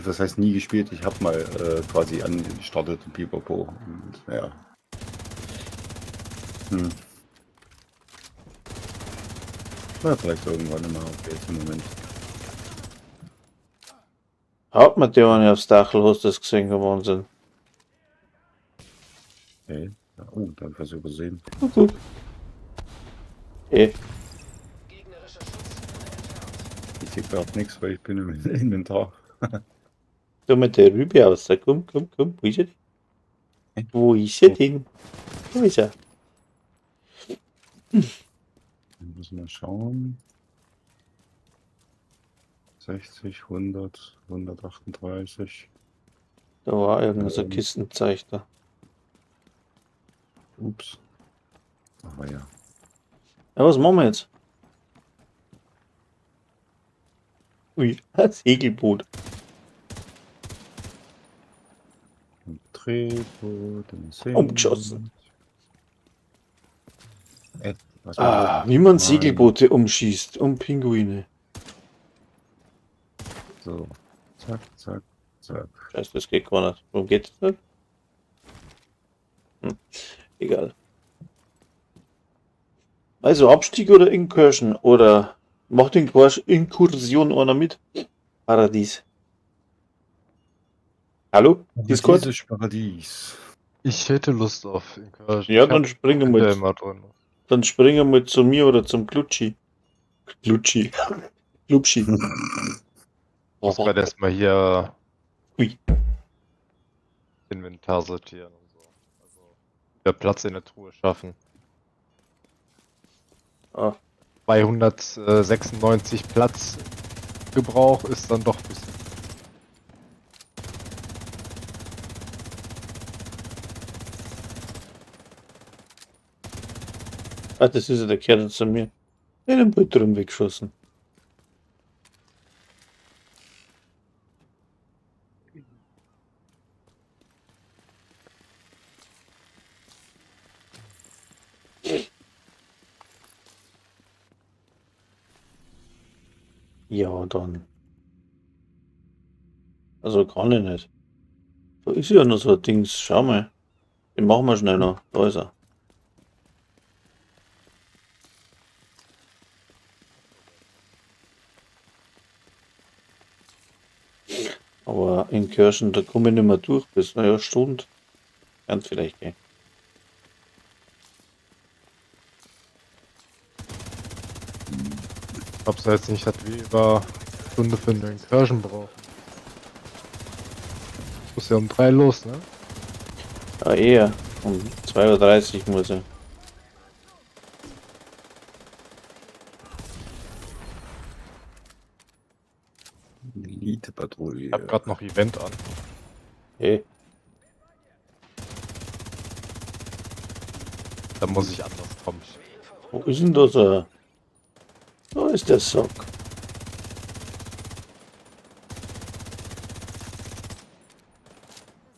das heißt nie gespielt, ich habe mal quasi angestartet und pipapo. Und, ja. Hm. Na, vielleicht irgendwann mal. Okay, jetzt im Moment. Haut man dir eine aufs Dachl, hast du das gesehen, der Wahnsinn. Okay. Ja, oh, da hab ich was übersehen. Kuckuck. Ey, Gegnerischer Schutz wurde entfernt. Ich sehe gerade nichts, weil ich bin im Inventar. tu mit der Rübe aus. Da. Komm, komm, komm, wo ist er denn? Wo ist er denn? Wo ist er? Ich muss mal schauen. 60, 100, 138. Da war irgendein so Kistenzeug da. Ups. Aber ja. Ja, was machen wir jetzt? Ui, ein Segelboot. Ein Drehboot, ein See. Umgeschossen. Was war Ah, wie man Nein. Segelboote umschießt, um Pinguine. das? So. Zack, zack, zack. Scheiße, das geht gar nicht. Warum geht das nicht? Hm, egal. Also Abstieg oder Incursion oder macht Inkursion einer mit? Paradies. Hallo? Discord? Paradiesisch Paradies. Ich hätte Lust auf Incursion. Ja, Ich dann hab springen wir da mal, immer drin. dann springen wir zu mir oder zum Klutschi. Klutschi. Klubschi. Muss gerade erstmal hier Ui. Inventar sortieren und so. Also wieder Platz in der Truhe schaffen. Ah, 296 Platzgebrauch ist dann doch ein bisschen. ah, das ist ja der Kerl zu mir. In den Bildschirm weggeschossen. Ja, dann. Also kann ich nicht. Da ist ja noch so ein Dings. Schau mal. Den machen wir schnell noch. Da ist er. Aber in Kirchen, da komme ich nicht mehr durch bis, naja, Stunde. Ganz vielleicht gehen. Glaubst du jetzt nicht, dass wir über Stunde für eine Incursion brauchen? Muss ja um 3 los, ne? Ah, eher. Um 2:30 Uhr muss ich. Elite-Patrouille. Ich hab grad noch Event an. Hey, Da muss ich anders kommen. wo ist denn das? Da ist der Sack. Das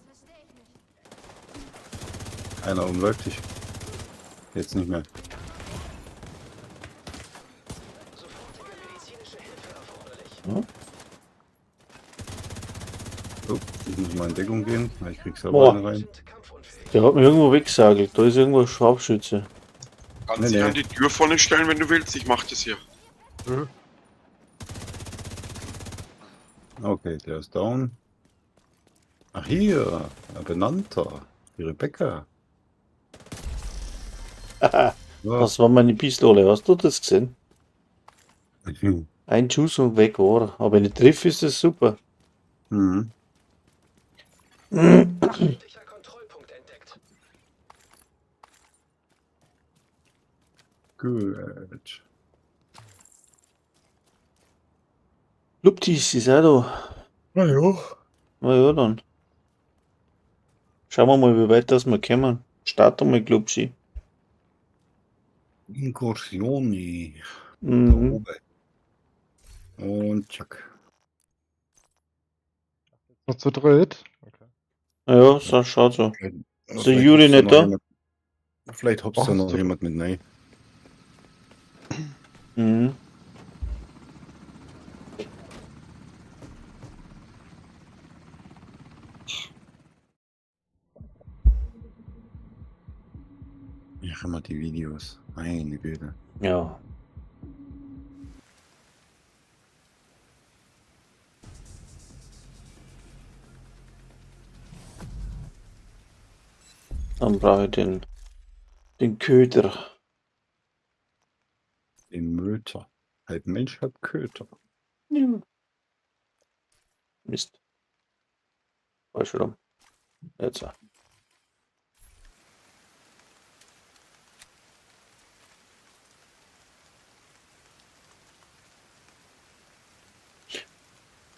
verstehe ich nicht. Einer umläuft dich. Jetzt nicht mehr. Sofortige medizinische Hilfe erforderlich. Hm? Oh, ich muss mal in Deckung gehen. Ich krieg selber Boah. eine rein. Sind kampfunfähig. Der hat mich irgendwo weggesagelt. Da ist irgendwo ein Scharfschütze. Kannst Nee, dich nee. an die Tür vorne stellen, wenn du willst. Ich mach das hier. Okay, der ist down. Ach hier, ein Benannter. Die Rebecca. Ja. Das war meine Pistole. Hast du das gesehen? Ein Schuss und weg war. Aber wenn ich triff, ist das super. Mhm. Feindlicher Kontrollpunkt entdeckt. Gut. Luptis ist auch da. Na ja. Na ja, dann. Schauen wir mal, wie weit das wir kommen. Start einmal, Klubschi. Inkursioni. Da Mhm. oben. Und tschack. Noch zu dritt? Okay. Ja, so, schaut so. Vielleicht der Juri hopst da nicht noch da? jemand- Vielleicht hopst da Och, noch so- jemand mit rein. Mhm. Ja, immer die Videos. Meine Güte. Ja. Dann brauche ich den Köder. Den Möter. Halb Mensch, halb Köter. Ja. Mist. Falsch rum. Jetzt.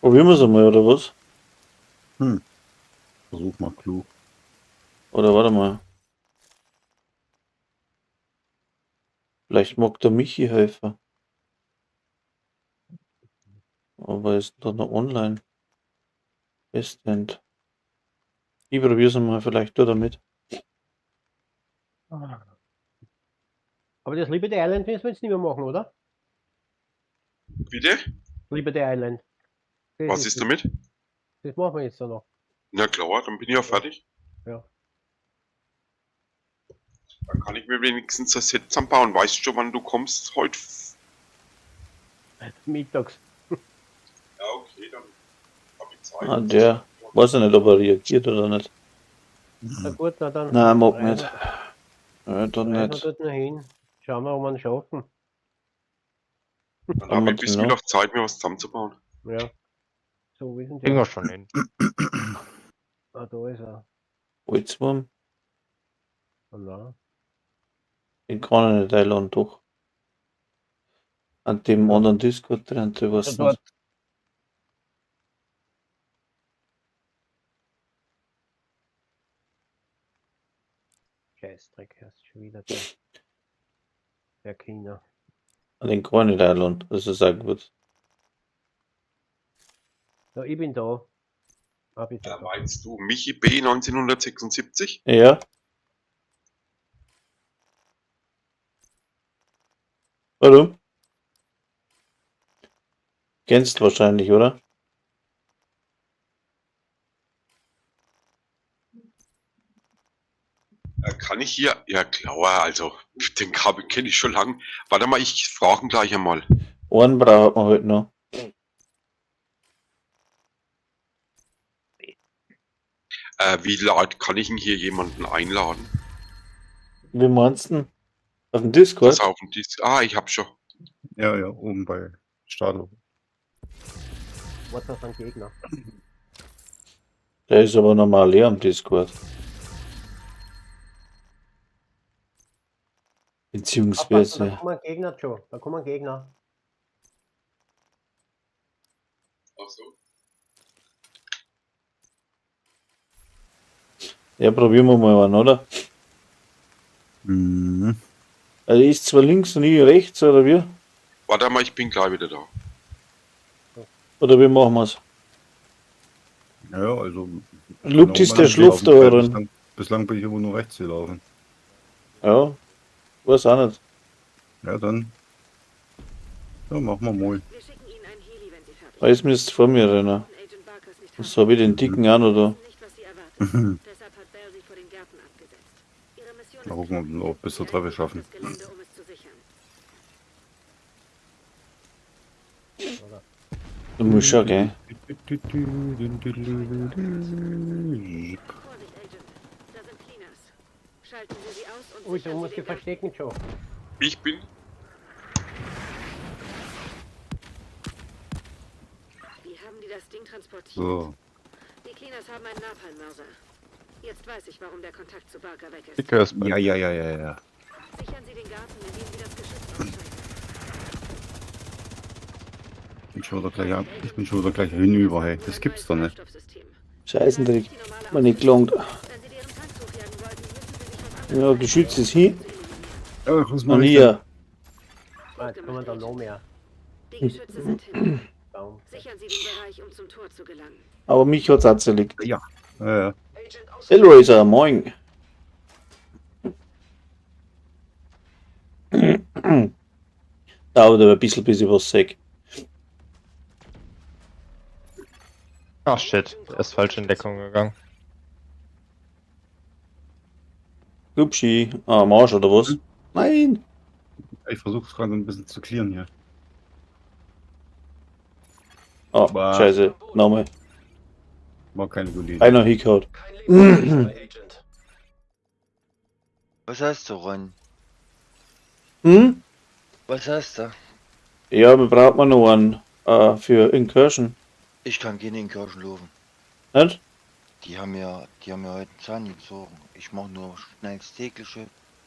Probieren wir es einmal, oder was? Versuch mal klug. Oder warte mal. Vielleicht mag der Michi helfen. Aber ist da noch online? Westend. Ich probier's mal, vielleicht tut er mit. Aber das Liberty Island müssen wir jetzt nicht mehr machen, oder? Bitte? Liberty Island. Das Was ist damit? Das machen wir jetzt da noch. Na klar, dann bin ich ja fertig. Ja. Dann kann ich mir wenigstens das Set zusammenbauen. Weißt du schon, wann du kommst heute? Mittags. Ja, okay, dann hab ich Zeit. Ah, der. Weiß ich nicht, ob er reagiert oder nicht. Na gut, na dann. Nein, mag reisen- nicht. Ja, dann reisen wir nicht. dort noch hin. Schauen wir, ob wir ihn schaffen. Dann Haben habe wir ich bis den noch? Mittag Zeit, mir was zusammenzubauen. Ja. So, wie sind Kriegen der? wir schon hin. Ah, da ist er. Holzwurm? Ah, na. Den kann ich nicht einladen, doch. An dem anderen Discord drin, ich weiß Ja, nicht. Scheißdreck, erst schon wieder der. Der China. An den kann ich nicht einladen, das ist auch gut. Ja, ich bin da. Ah, bitte. Ja, meinst du Michi B. 1976? Ja. Warum? Kennst wahrscheinlich, oder? Kann ich hier? Ja, klar, also, den Kabel kenne ich schon lang. Warte mal, ich frage ihn gleich einmal. Einen braucht man halt noch. Wie laut kann ich denn hier jemanden einladen? Wie meinst du denn? Auf dem Discord? Das auf dem Disc. Ah, ich hab schon. Ja, ja, oben bei Stadel. Was das ein Gegner? Der ist aber normal leer am Discord. Aufpassen, Beziehungsweise. da kommen Gegner, Joe. Da kommen Gegner. Ach so. Ja, probieren wir mal einen, oder? Mhm. Also ist zwar links und ich rechts, oder wie? Warte mal, ich bin gleich wieder da. Oder wie machen wir's? Ja, ja, also. Lupt ist der Genau, Schlupf da drin. Bislang bin ich immer nur rechts gelaufen. Ja, weiß auch nicht. Ja, dann. Ja, machen wir mal. Wir schicken Ihnen einen Heli, wenn Sie fertig Da ist mir jetzt vor mir rennen. sind. Agent Barkers nicht So habe ich den dicken auch noch da. wissen nicht, was sie erwartet. Deshalb hat Bell sie vor den Gärten abgesetzt. Ihre Mission Mal ist gucken, ob wir noch bis zur Sie Treppe eilen auf schaffen. das Gelände, um es zu sichern. Oder? Du musst schon, gell? Vorsicht, Agent. Da sind Cleaners. Schalten Sie sie aus und Ui, du sichern Sie musst dich den Garten. verstecken, Joe. Ich bin. Wie haben die das Ding transportiert? So. Die Cleaners haben einen Napalmmörser. Jetzt weiß ich, warum der Kontakt zu Barker weg ist. Dicke ist bei Ja, ja, ja, ja, ja. Sichern Sie den Garten, indem Sie das Geschütz ausschalten. Ich bin schon wieder gleich, ich bin schon wieder gleich hinüber, hey. Das gibt's doch nicht. Scheißendreck. Man nicht gelangt. Ja, Geschütz ist hin. Ja, ich muss mal Und nicht. hier. Ah, jetzt kommen da noch mehr. Die Geschütze sind hin. Baum. Sichern Sie den Bereich, um zum Tor zu gelangen. Aber mich hat's auch zerlegt. Ja. Ja, ja. Hellraiser, moin. Dauert aber ein bisschen, bis ich was sag. Ach shit, er ist falsch in Deckung gegangen. Upschi. Ah, Marsch oder was? Nein! Ich versuche es gerade ein bisschen zu clearen hier. Ah, Bah. scheiße. Nochmal. War keine gute Idee. Einer hingehauen. Kein Lebenszeichen bei Agent. Was hast du, Ron? Hm? Was hast du? Ja, wir brauchen wir noch einen für Incursion. Ich kann keine Incursion laufen. Nicht? Die haben mir heute einen Zahn gezogen. Ich mache nur schnell das tägliche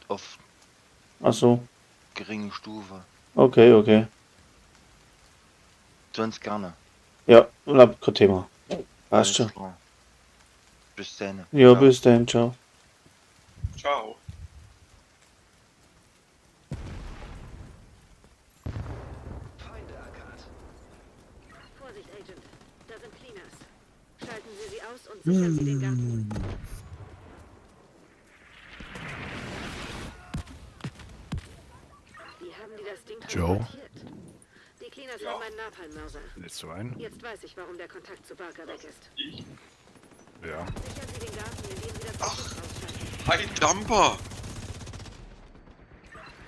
auf Ach so. geringe Stufe. Okay, okay. Sonst gerne. Ja, na, kein Thema. Passt Alles schon. klar. Bis dann. Ja, Ciao. bis dann, ciao. Ciao. Schalten Sie sie aus und sichern Sie den Garten. Wie haben die das Ding Joe? transportiert? Die Cleaners Ja. haben einen Napalmmörser. Lädst du ein? Jetzt weiß ich, warum der Kontakt zu Barker weg ist. Ja. Sichern Sie den Garten, indem Sie das Geschütz ausschalten. Hi, Dumper!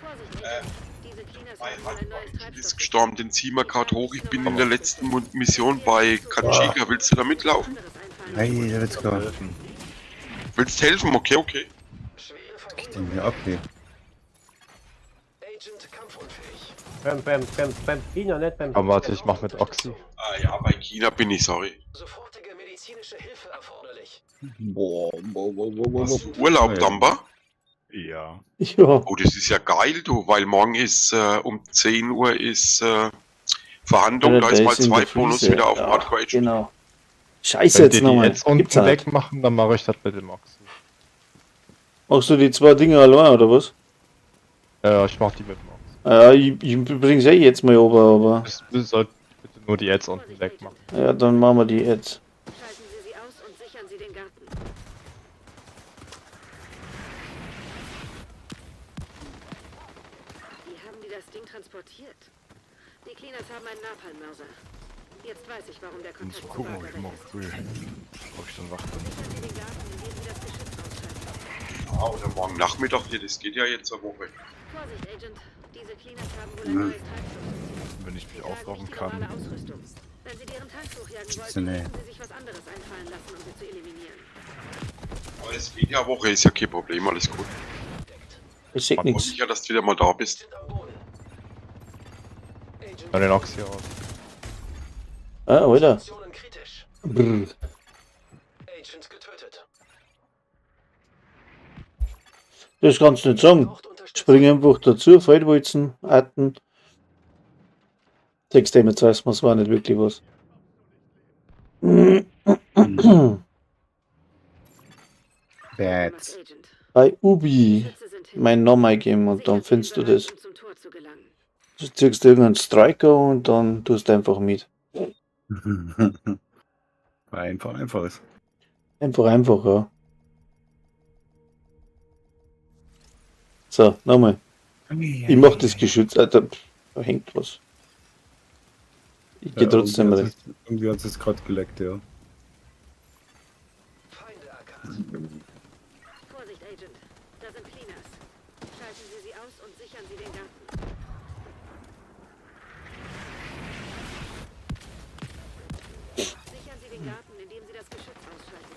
Vorsicht, Agent. Diese Cleaners Mein haben wohl ein neues Kind ist Treibstoff. gestorben, den ziehen wir gerade hoch. Ich bin in der letzten Mission bei Kachika. Willst du da mitlaufen? Anderes einfallen. Hey, let's go. Helfen. Willst helfen? Okay, okay. Schwere Geht Verwundung. denn hier ab hier? Agent kampfunfähig. Beim China, nicht beim. Aber warte, ich mach mit Oxy. Ah ja, bei China bin ich, sorry. Sofortige medizinische Hilfe erforderlich. Boah, boah, boah, boah, boah. Hast du Urlaub, Ja. Dumper? Ja. Ja. Oh, das ist ja geil, du, weil morgen ist um 10 Uhr ist Verhandlung, da ist mal in zwei der Bonus Fliese. wieder auf Ja, Hardcore Agent. Genau. Scheiße Wenn jetzt die die nochmal. jetzt unten Gibt's ja nicht. wegmachen, dann mache ich das mit dem Oxy. Machst du die zwei Dinger allein, oder was? Ja, ich mach die mit dem Oxy. Ja, ich bring's eh jetzt mal runter, aber. Das sollt bitte nur die Ads unten Vorsicht, wegmachen. Agent. Ja, dann machen wir die jetzt. Schalten Sie sie aus und sichern Sie den Garten. Wie haben die das Ding transportiert? Die Cleaners haben einen Napalmmörser. Jetzt weiß ich, warum der Ich muss Kontakt mal zu gucken, ob Barker ich weg morgen ist. früh, ob ich dann wach bin. Sichern Sie den Garten, indem Sie das Geschütz ausschalten. Ja, oder morgen Nachmittag hier, das geht ja jetzt eine Woche. Vorsicht, Agent. Diese Cleaners haben wohl ein neues Treibstoffsystem. Wenn ich Sie mich tragen aufraffen nicht die kann. normale Ausrüstung. Wenn Sie deren Tanks hochjagen Gibt's wollten, denn, ey? müssen Sie sich was anderes einfallen lassen, um sie zu eliminieren. Aber es geht ja eine Woche, ist ja kein Problem, alles gut. Ich seh Ich nix. sicher, dass du wieder mal da bist. Agent am Boden. Agent Dann den Oxy raus. Ah, Alter. Situationen kritisch. Brr. Agent getötet. Das kannst du nicht sagen. Braucht Unterstützung. Spring einfach dazu, Feldwalzen, Atten. 6 Damage weiß man, es war nicht wirklich was. Bad. Gemacht, Agent. Bei Ubi Schütze sind hin. meinen Namen eingeben und Sichern dann Sie den findest du Bereich, das. um zum Tor zu gelangen. Du ziehst irgendeinen Striker und dann tust du einfach mit. Einfach, einfach ist. Einfach, einfach, ja. So, nochmal. Ich mach das Geschütz, Alter. Pff, da hängt was. Ich geh Ja, trotzdem irgendwie rein. hat's jetzt- Irgendwie hat es gerade geleckt, ja. Feinde erkannt. Vorsicht, Agent. Da sind Cleaners. Schalten Sie sie aus und sichern Sie den Garten. Sichern Sie den Garten, indem Sie das Geschütz ausschalten.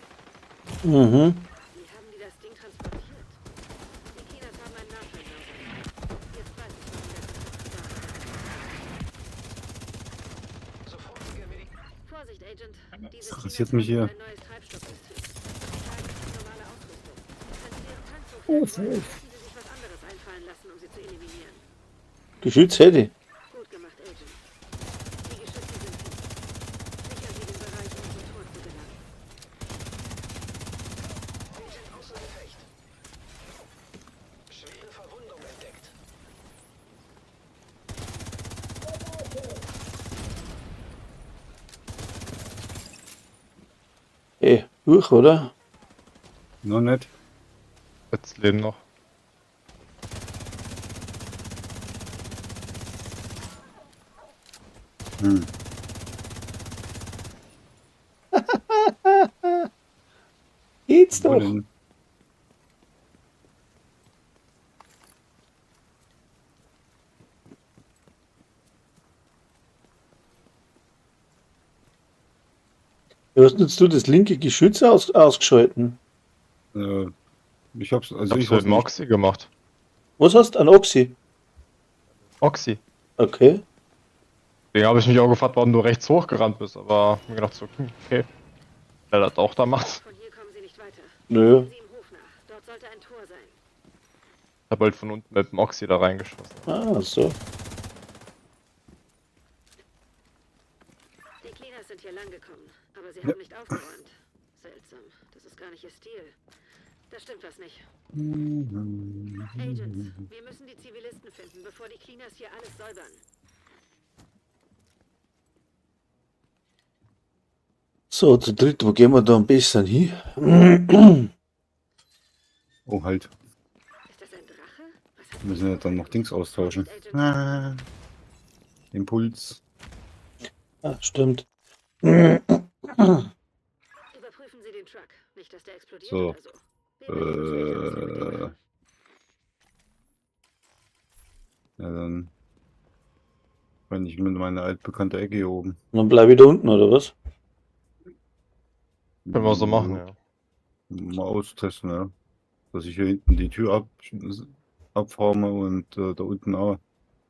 Mhm. Wie haben die das Ding transportiert? Die Cleaners haben einen Napalmmörser. Jetzt weiß ich, warum der Kontakt zu Barker weg ist. Sofortige Medi Vorsicht, Agent. Diese interessiert Cleaners mich haben hier. wohl ein neues Treibstoffsystem. Sie tragen nicht die normale Ausrüstung. Wenn Sie deren Tanks hochjagen wollen, müssen Sie sich was anderes einfallen lassen, um sie zu eliminieren. Geschütz hätte ich. Gut gemacht, Agent. Die Geschütze sind hin. Sichern Sie den Bereich, um zum Tor zu gelangen. Agent außer Gefecht. Schwere Verwundung entdeckt. Ey, durch, oder? Noch nicht. Jetzt leben noch. Hm. Geht's Wo doch. denn? Ja, hast jetzt du das linke Geschütz ausgeschalten? Ich hab's, also Ich ich hab's mit weiß dem nicht. Oxy gemacht. Was hast du? Ein Oxy? Oxy. Okay. Deswegen habe ich mich auch gefragt, warum du rechts hochgerannt bist, aber hab mir gedacht so, okay. Wer das auch da macht. Von hier kommen Sie nicht weiter. Nö. Sehen Sie im Hof nach. Dort sollte ein Tor sein. Ich hab halt von unten mit dem Oxy da reingeschossen. Ah, so. Die Cleaners sind hier lang gekommen, aber sie haben nicht aufgeräumt. Seltsam. Das ist gar nicht ihr Stil. Da stimmt was nicht. Agents, wir müssen die Zivilisten finden, bevor die Cleaners hier alles säubern. So, zu dritt, wo gehen wir da am besten hin? Oh, halt. Ist das ein Drache? Was hat Wir müssen ja dann noch Dings austauschen. Agent Ah. Impuls. Ah, stimmt. Überprüfen Sie den Truck. Nicht, dass der explodiert So. oder so. Wir melden uns später, was wir mit dem machen. Ja, dann renne ich mit meiner altbekannte Ecke hier oben. Dann bleib ich da unten, oder was? Können wir so machen, ja. Mal austesten, ja. Dass ich hier hinten die Tür abfarme und da unten auch.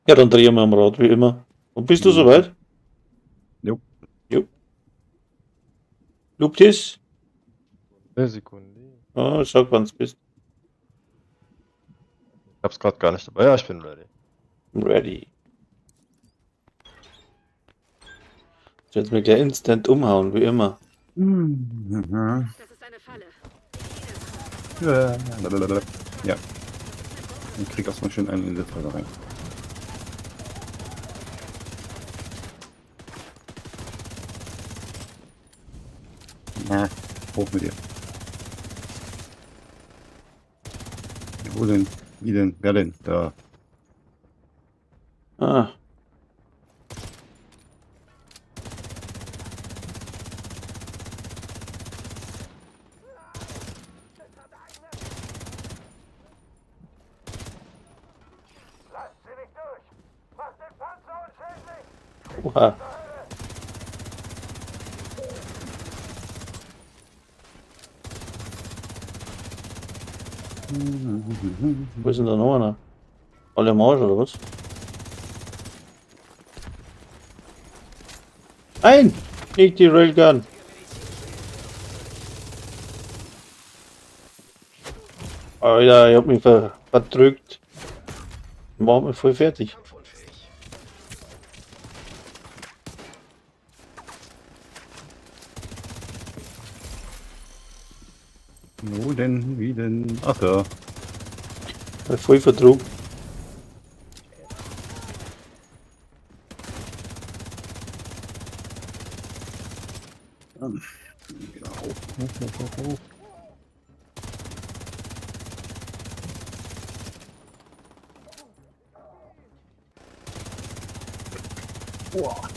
Ja, dann drehen wir am Rad, wie immer. Und bist du Mhm. soweit? Jo. Jo. Luptis? Eine Sekunde. Oh, sag, wann's bist. Ich hab's gerade gar nicht dabei. Ja, ich bin ready. Ready. Ich werde mir gleich instant umhauen, wie immer. Mhm. Das ist eine Falle. Die Cleaners. Ja. Ich krieg erstmal schön einen in die Fresse rein. Na, hoch mit dir. Ja, wo denn? Wie denn? Wer denn? Da. Ah. Oha. Wo ist denn da noch einer? Alle am Arsch, oder was? Nein! Nicht die Railgun! Alter, ich hab mich verdrückt. Mach mich voll fertig. Kampfunfähig. Wo denn? Wie denn? Ach da. Voll verdrückt. Wieder hoch, hoch, hoch, hoch, hoch.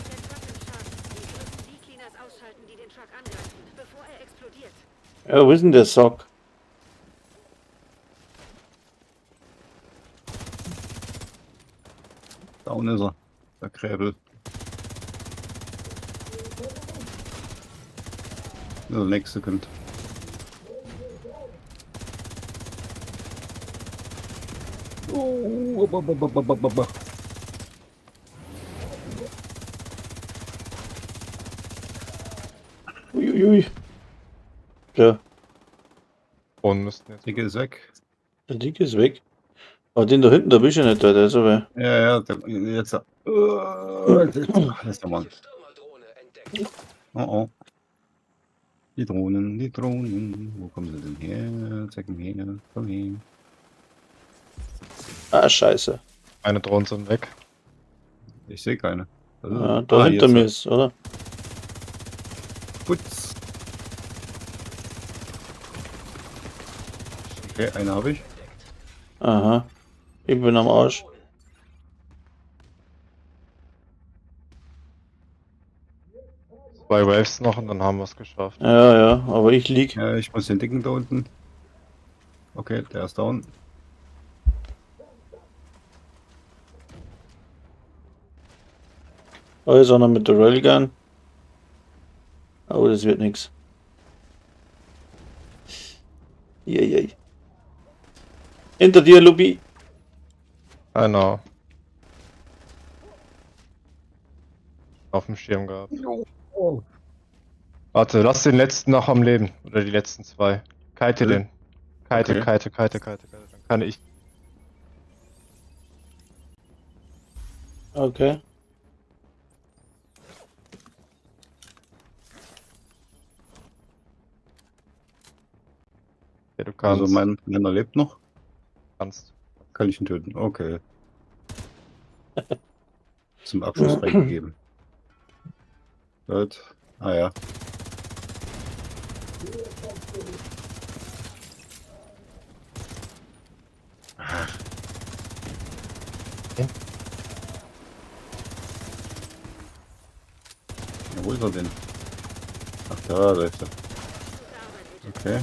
Der Truck im Schaden. Sie müssen die Cleaners ausschalten, die den Truck angreifen, bevor er explodiert. Ja, wo ist denn der Sack? Down ist er. Der Gräbel. Der nächste kommt. Oh, ba, ba, ba, ba, ba, ba, ba. Uiuiui. Ja, Und müssten jetzt. Dicke ist weg. der Dicke ist weg. Aber den da hinten, da bist du nicht da, der ist aber. Ja, ja, der, jetzt. Das ist der Mann. Stürmerdrohne entdeckt. Oh, oh. Die Drohnen, die Drohnen. Wo kommen sie denn her? Zeig mir her. Komm her. Ah, scheiße. Meine Drohnen sind weg. Ich sehe keine. Das ist- Ja, da Ah, hinter jetzt. mir ist, oder? Putz. Okay, eine habe ich. Aha. Ich bin am Arsch. Zwei Waves noch und dann haben wir es geschafft. Ja, ja, aber ich lieg. Ja, ich muss den dicken da unten. Okay, der ist down. Da ist einer mit der Railgun. Oh, das wird nix. Jei, Hinter dir, Lubi. Einer. Auf dem Schirm gehabt. Warte, lass den letzten noch am Leben. Oder die letzten zwei. Kite Hm? den. Kite, Okay. kite, kite, kite, kite. Dann kann ich. Okay. Ja, du kannst. Also meiner lebt noch. Kannst. Kann ich ihn töten? Okay. Zum Abschluss freigegeben. Gut. Ah ja. Ach. Ja, wo ist er denn? Ach da, da ist er. Okay.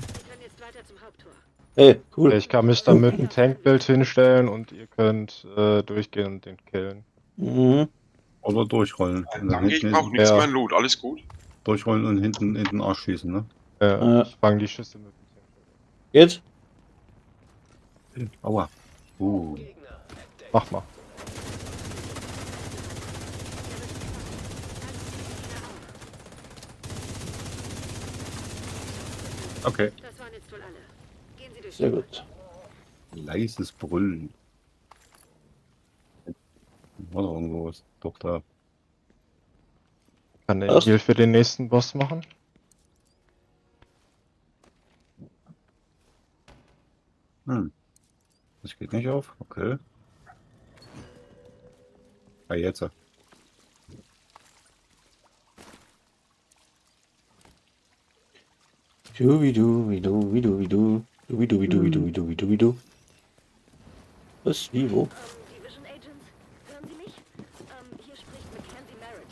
Hey, cool. Ich kann mich dann mit einem Tankbild hinstellen und ihr könnt durchgehen und den killen. Mhm. Oder durchrollen. Und dann Danke, ich hinten brauche nichts Ja. mehr Loot, alles gut. Durchrollen und hinten in den Arsch schießen, ne? Ja. Ich fange die Schüsse mit dem Tankbild. Geht? Aua. Mach mal. Okay. Das waren jetzt wohl alle. Gehen Sie durch Sehr die gut. Leises Brüllen. War doch irgendwo was. Doch da. Kann den Was? Heal für den nächsten Boss machen. Hm. Das geht nicht auf. Okay. Ah, jetzt. Du, wie du, wie du, wie du, wie du. Du, wie du, wie du, wie du, wie du, wie du, wie du. Was, wie, wo? Division Agents, hören Sie mich? Hier spricht Mackenzie Merritt.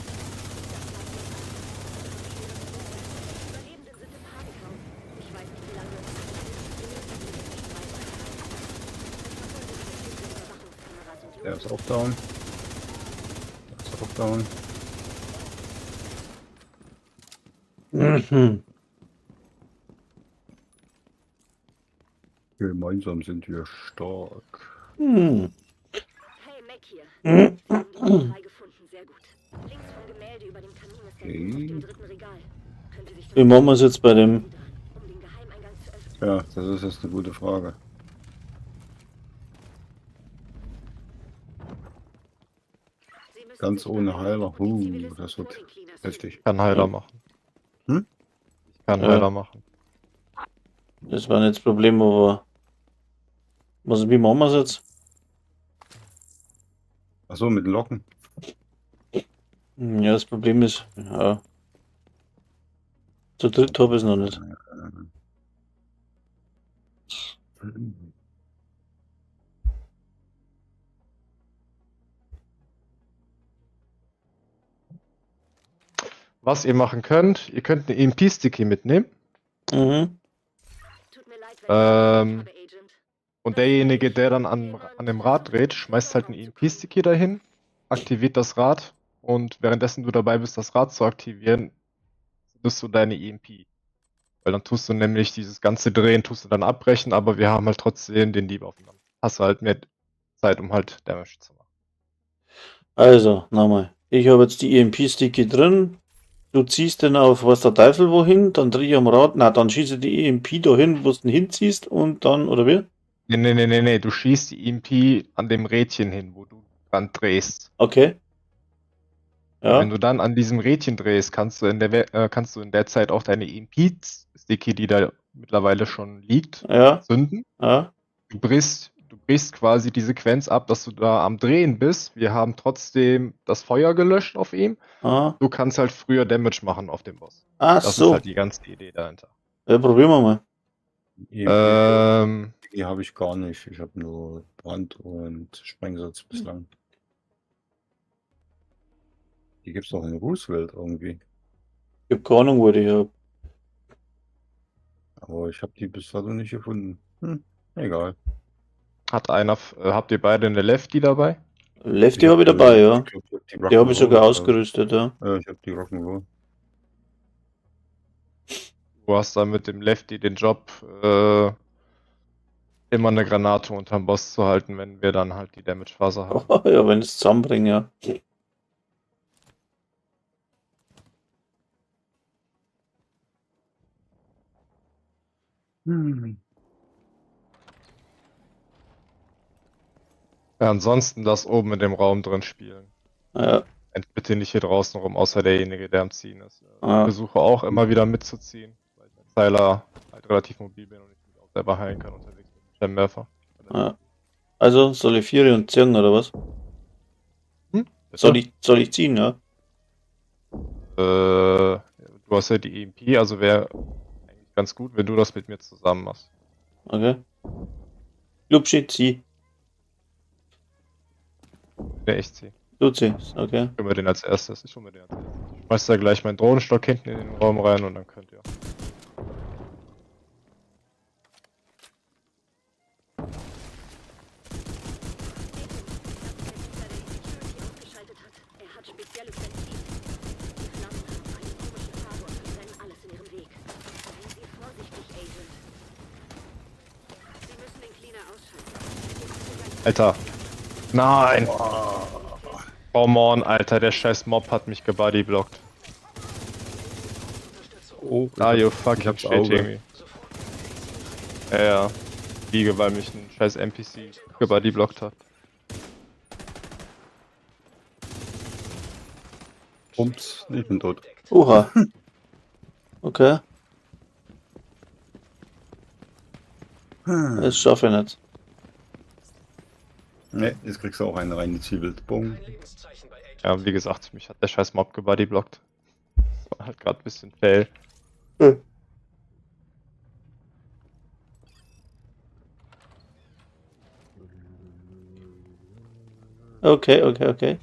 Die Überlebenden sind im Panikhaus. Ich weiß nicht, wie lange wir uns Der ist auch down. Der ist auch down. Mhm. Gemeinsam sind wir stark. Hm. Hey, Mac hier. Wir haben die drei gefunden, sehr gut. Links vom Gemälde über dem Kamin ist ein Buch auf dem dritten Regal. Können Sie sich Wie machen wir es jetzt bei dem? um den Geheimeingang zu öffnen? Ja, das ist jetzt eine gute Frage. Sie müssen Ganz sich ohne beeilen Heiler. und die Zivilisten Das vor wird den Cleaners heftig. Ich kann Heiler machen. Hm? Ich kann Ja. Heiler machen. Das war nicht das Problem, aber. Was, wie machen wir es jetzt? Achso, mit den Locken. Ja, das Problem ist, ja. Zu dritt habe ich es noch nicht. Was ihr machen könnt, ihr könnt eine EMP-Sticky mitnehmen. Mhm. Tut mir leid, wenn ich habe, Agent. Und derjenige, der dann an dem Rad dreht, schmeißt halt einen EMP-Sticky dahin, aktiviert das Rad und währenddessen du dabei bist, das Rad zu aktivieren, bist du deine EMP. Weil dann tust du nämlich dieses ganze Drehen, tust du dann abbrechen, aber wir haben halt trotzdem den Debuff. Und dann hast du halt mehr Zeit, um halt Damage zu machen. Also, nochmal. Ich habe jetzt die EMP-Sticky drin. Du ziehst den auf was der Teufel wohin, dann dreh ich am Rad. Na, dann schieße die EMP dahin, wo du ihn hinziehst und dann, oder wie? Nee, nee, nee, nee, nee, du schießt die EMP an dem Rädchen hin, wo du dran drehst. Okay. Ja. Wenn du dann an diesem Rädchen drehst, kannst du in kannst du in der Zeit auch deine EMP-Sticky, die da mittlerweile schon liegt, Ja. zünden. Ja. Du brichst quasi die Sequenz ab, dass du da am Drehen bist. Wir haben trotzdem das Feuer gelöscht auf ihm. Ah. Du kannst halt früher Damage machen auf dem Boss. Ach Das so. ist halt die ganze Idee dahinter. Ja, probieren wir mal. Die habe ich gar nicht. Ich habe nur Brand und Sprengsatz bislang. Die gibt es doch in Roosevelt irgendwie. Ich habe keine Ahnung, wo ich die habe. Aber ich habe die bis dato nicht gefunden. Hm, egal. Hat einer, habt ihr beide eine Lefty dabei? Lefty habe ich dabei, ja. Ich glaub, ich hab die Die habe ich sogar Rock'n'Roll, ausgerüstet, ja. Ja, ich habe die Rock'n'Roll. Du hast dann mit dem Lefty den Job, immer eine Granate unterm Boss zu halten, wenn wir dann halt die Damage-Phase haben. Ja, wenn ich es zusammenbringe, ja. Hm. Ja, ansonsten lass oben in dem Raum drin spielen. Ja, Rennt bitte nicht hier draußen rum, außer derjenige, der am Ziehen ist. Ich Ja. versuche auch immer wieder mitzuziehen, weil ich als Heiler halt relativ mobil bin und ich mich auch selber heilen kann unterwegs mit dem Flammenwerfer. ja. Also, soll ich Viere und ziehen oder was? Hm? Soll ich ziehen, ja? Du hast ja die EMP, also wäre eigentlich ganz gut, wenn du das mit mir zusammen machst. Okay. Lupschi, zieh. Ne, ich zieh. Du ziehst, okay. Ich hol mir den als erstes. Ich hol mir den als erstes. Ich schmeiß da gleich meinen Drohnenstock hinten in den Raum rein und dann könnt ihr. Ausgeschaltet hat. Er hat spezielles Benzin. Die Flammen haben eine komische Farbe und verbrennen alles in ihrem Weg. Seien Sie vorsichtig, Agent. Sie müssen den Cleaner ausschalten. Hier könnte gleich Alter. Nein! Come on, Alter, der scheiß Mob hat mich gebodyblockt. Oh, ich Are you ich fucking hab's Auge. shitting me? Ja, ja. Liege, weil mich ein scheiß NPC gebodyblockt hat. Ups, ich bin tot. Oha. Okay. Das schaffe ich nicht. Ne, jetzt kriegst du auch eine reingezwiebelt. Bumm. Ja, wie gesagt, mich hat der scheiß Mob gebodyblockt. Das war halt gerade ein bisschen fail. Hm. Okay, okay, okay.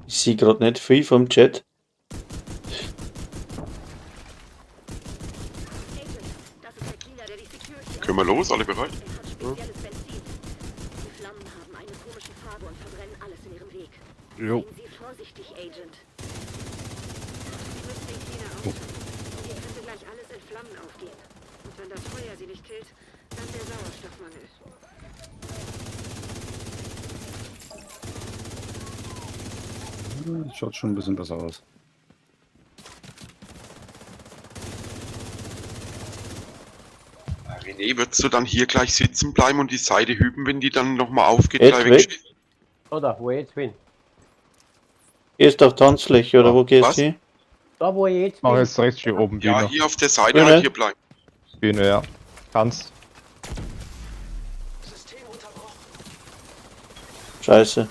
Ich sehe gerade nicht viel vom Chat. Agent, das ist der Cleaner, der die Security Können wir los? Alle bereit? Er hat spezielles Benzin. Die Flammen haben eine komische Farbe und verbrennen alles in ihrem Weg. Jo. Seien Sie vorsichtig, Agent. Sie müssen den Cleaner ausschalten. Hier könnte gleich alles in Flammen aufgehen. Und wenn das Feuer sie nicht killt, dann der Sauerstoffmangel. Das schaut schon ein bisschen besser aus. René, würdest du dann hier gleich sitzen bleiben und die Seite hüben, wenn die dann nochmal aufgeht? Jetzt Gleich weg? wegschießen? Oder wo ich jetzt bin. Gehst auf Tanzfläche oder wo gehst Was? du hin? Da wo ich jetzt Mach bin. jetzt direkt hier oben Ja, Bühne. hier auf der Seite Bühne. halt hier bleiben. Bühne, ja. Kannst. Scheiße.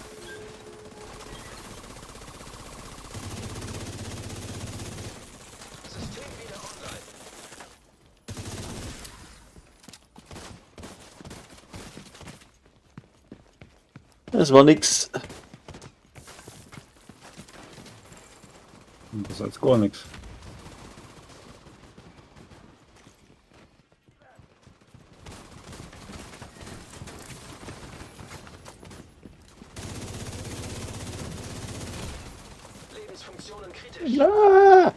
Das war nix. Besser als gar nichts. Lebensfunktionen kritisch. Ah!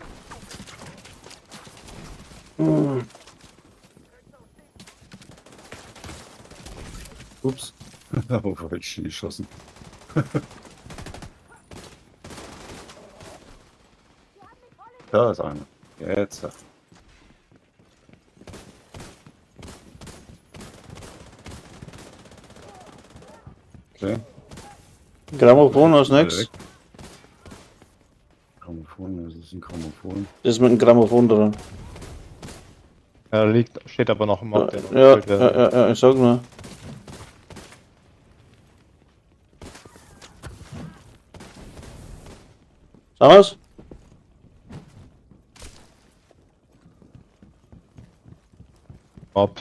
Hm. Ups. Aber falsch geschossen. Da ist einer. Jetzt. Okay. Grammophon aus Alle nix. weg. Grammophon, das ist ein Grammophon. Das ist mit dem Grammophon dran. Ja, da liegt, steht aber noch ein Mob, der noch Ja, gekillt werden ja, ja, ja, ich sag nur. Sag wir's? Mob.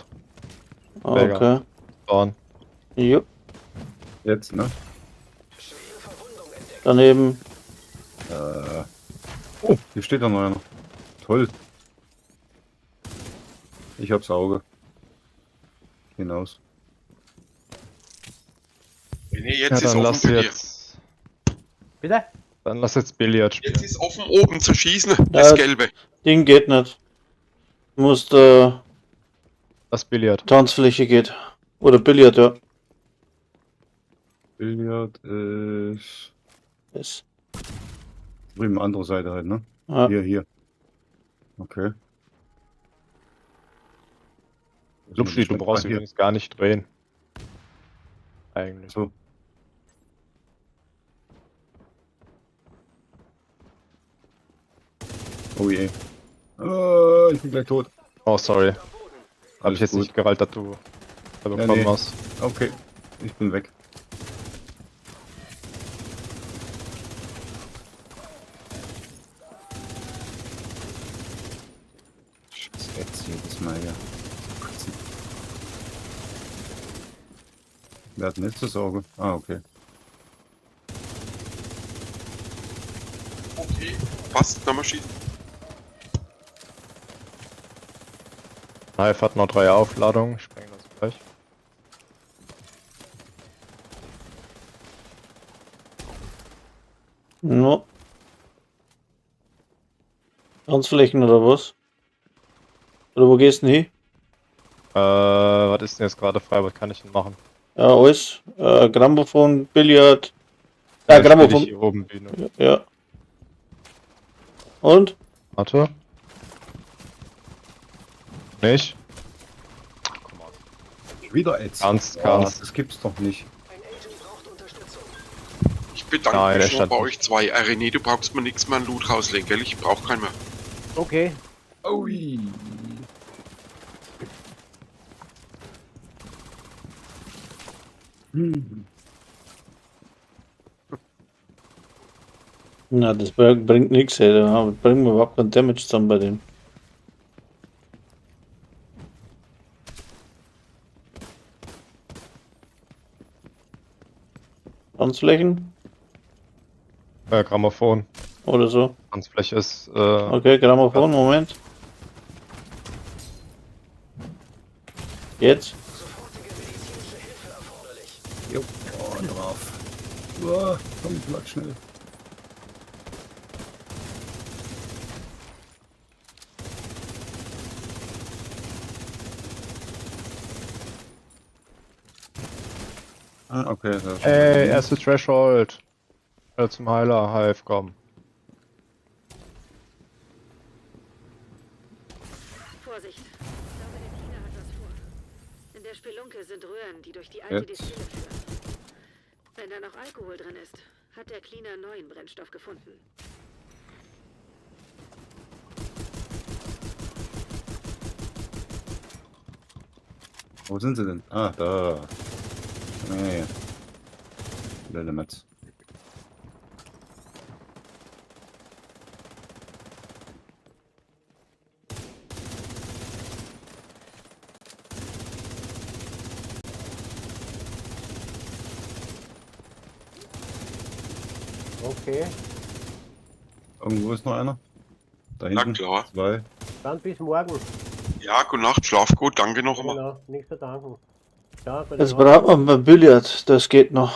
Okay. Spawn. Jo, Jetzt, ne? daneben. Oh, hier steht da noch einer. Toll. Ich hab's Auge. Hinaus. René, jetzt Ja, ist dann offen lass für dich. jetzt. Bitte? Dann lass jetzt Billard spielen. Jetzt ist offen oben zu schießen, das Ja. Gelbe. Ding geht nicht. Du musst, Lass Billard. Tanzfläche geht. Oder Billard, ja. Billard ist. Ist. Drüben andere Seite halt, ne? Ja. Hier, hier. Okay. Lupschi, du brauchst Ah, hier. übrigens gar nicht drehen. Eigentlich. So. Oh je. Ich bin gleich tot. Oh, sorry. Hab Alles ich jetzt gut. nicht gerallt, dass du da Ja, bekommen nee. hast. Okay, ich bin weg. Scheiß Ads jedes Mal, ja. Kotzen. Wer hat denn jetzt das Auge? Ah, okay. Okay, passt, nochmal schießen. Knife hat noch 3 Aufladungen. Ich spreng das gleich. No. Tanzflächen oder was? Oder wo gehst du denn hin? Was ist denn jetzt gerade frei? Was kann ich denn machen? Ja, alles. Grammophon, Billard. Ja, Ja, spiel ich Grammophon. Hier oben Bühne. Ja. Und? Warte. Nicht? Wieder Ads. Ganz, Oh, ganz. Das gibt's doch nicht. Ich bedanke Nein, mich der schon stand bei nicht. euch zwei. René, du brauchst mir nichts mehr an Loot rauslegen, gell? Ich brauch keinen mehr. Okay. Ui. Hm. Na, das bringt nichts, ey. Da bringen wir überhaupt keinen Damage zusammen bei dem. Tanzflächen Grammophon. oder so. Tanzfläche ist, Okay, Grammophon, Moment. Jetzt? Jo. Oh, drauf. Oh, komm, bleib schnell. Ah, okay. Das ist schon Ey, erste Threshold. Zum Heiler, Hive, komm. Vorsicht. Ich glaube, der Cleaner hat was vor. In der Spelunke sind Röhren, die durch die alte Jetzt. Destille führen. Wenn da noch Alkohol drin ist, hat der Cleaner neuen Brennstoff gefunden. Wo sind sie denn? Ah, da. Nee. Blöde Metz. Okay. Irgendwo ist noch einer. Da Na hinten. klar. Zwei. Dann bis morgen. Ja, gute Nacht, schlaf gut, danke noch einmal. Genau, nichts zu danken. Ciao, gute Jetzt Nacht. braucht man beim Billard, das geht noch.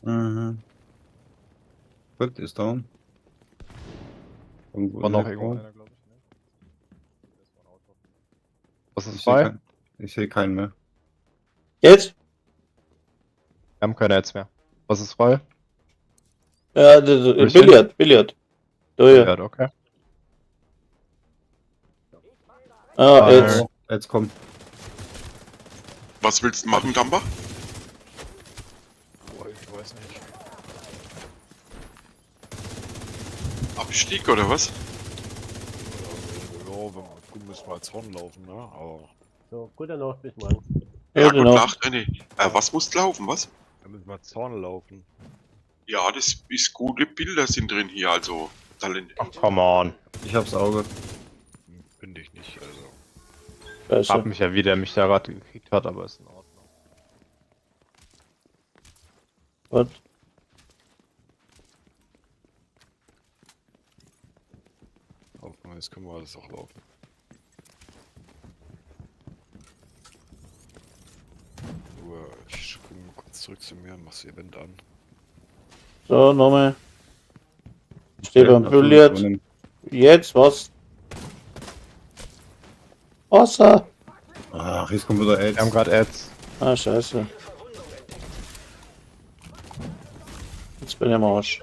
Mhm. Gut, ist down. Irgendwo War ist noch der irgendwo Chrome. einer, glaube ich. Ne? Das war ein Auto. Was ist Ich sehe frei? kein, ich seh keinen mehr. Jetzt? Wir haben keine Ads mehr. Was ist frei? Ja, Richtig? Billard, Billard. Da ja. Ja, okay. Ah, jetzt. Oh, jetzt kommt. Was willst du machen, Damba? Boah, ich weiß nicht. Abstieg oder was? Ja, wenn wir, gut, müssen wir als Horn laufen, ne? Aber So, gute Nacht, bis morgen. Ja, Ja, gute genau. Nacht, René. Was musst laufen, was? da müssen wir Zorn laufen. Ja, das ist gute Bilder sind drin hier, also Talent. Ach, come on. Ich hab's Auge. Finde ich nicht, also. Scheiße. Hab mich ja wieder, mich da gerade gekriegt hat, aber ist in Ordnung. Was? Auf jetzt können wir alles auch laufen. Nur, ich springe mal kurz zurück zu mir und mach das Event an. So, nochmal. Steht beim Ach so, Billard. so Jetzt, was? Wasser! Ach, jetzt kommt wieder Ads. Wir haben gerade Ads. Ah, scheiße. Jetzt bin ich am Arsch.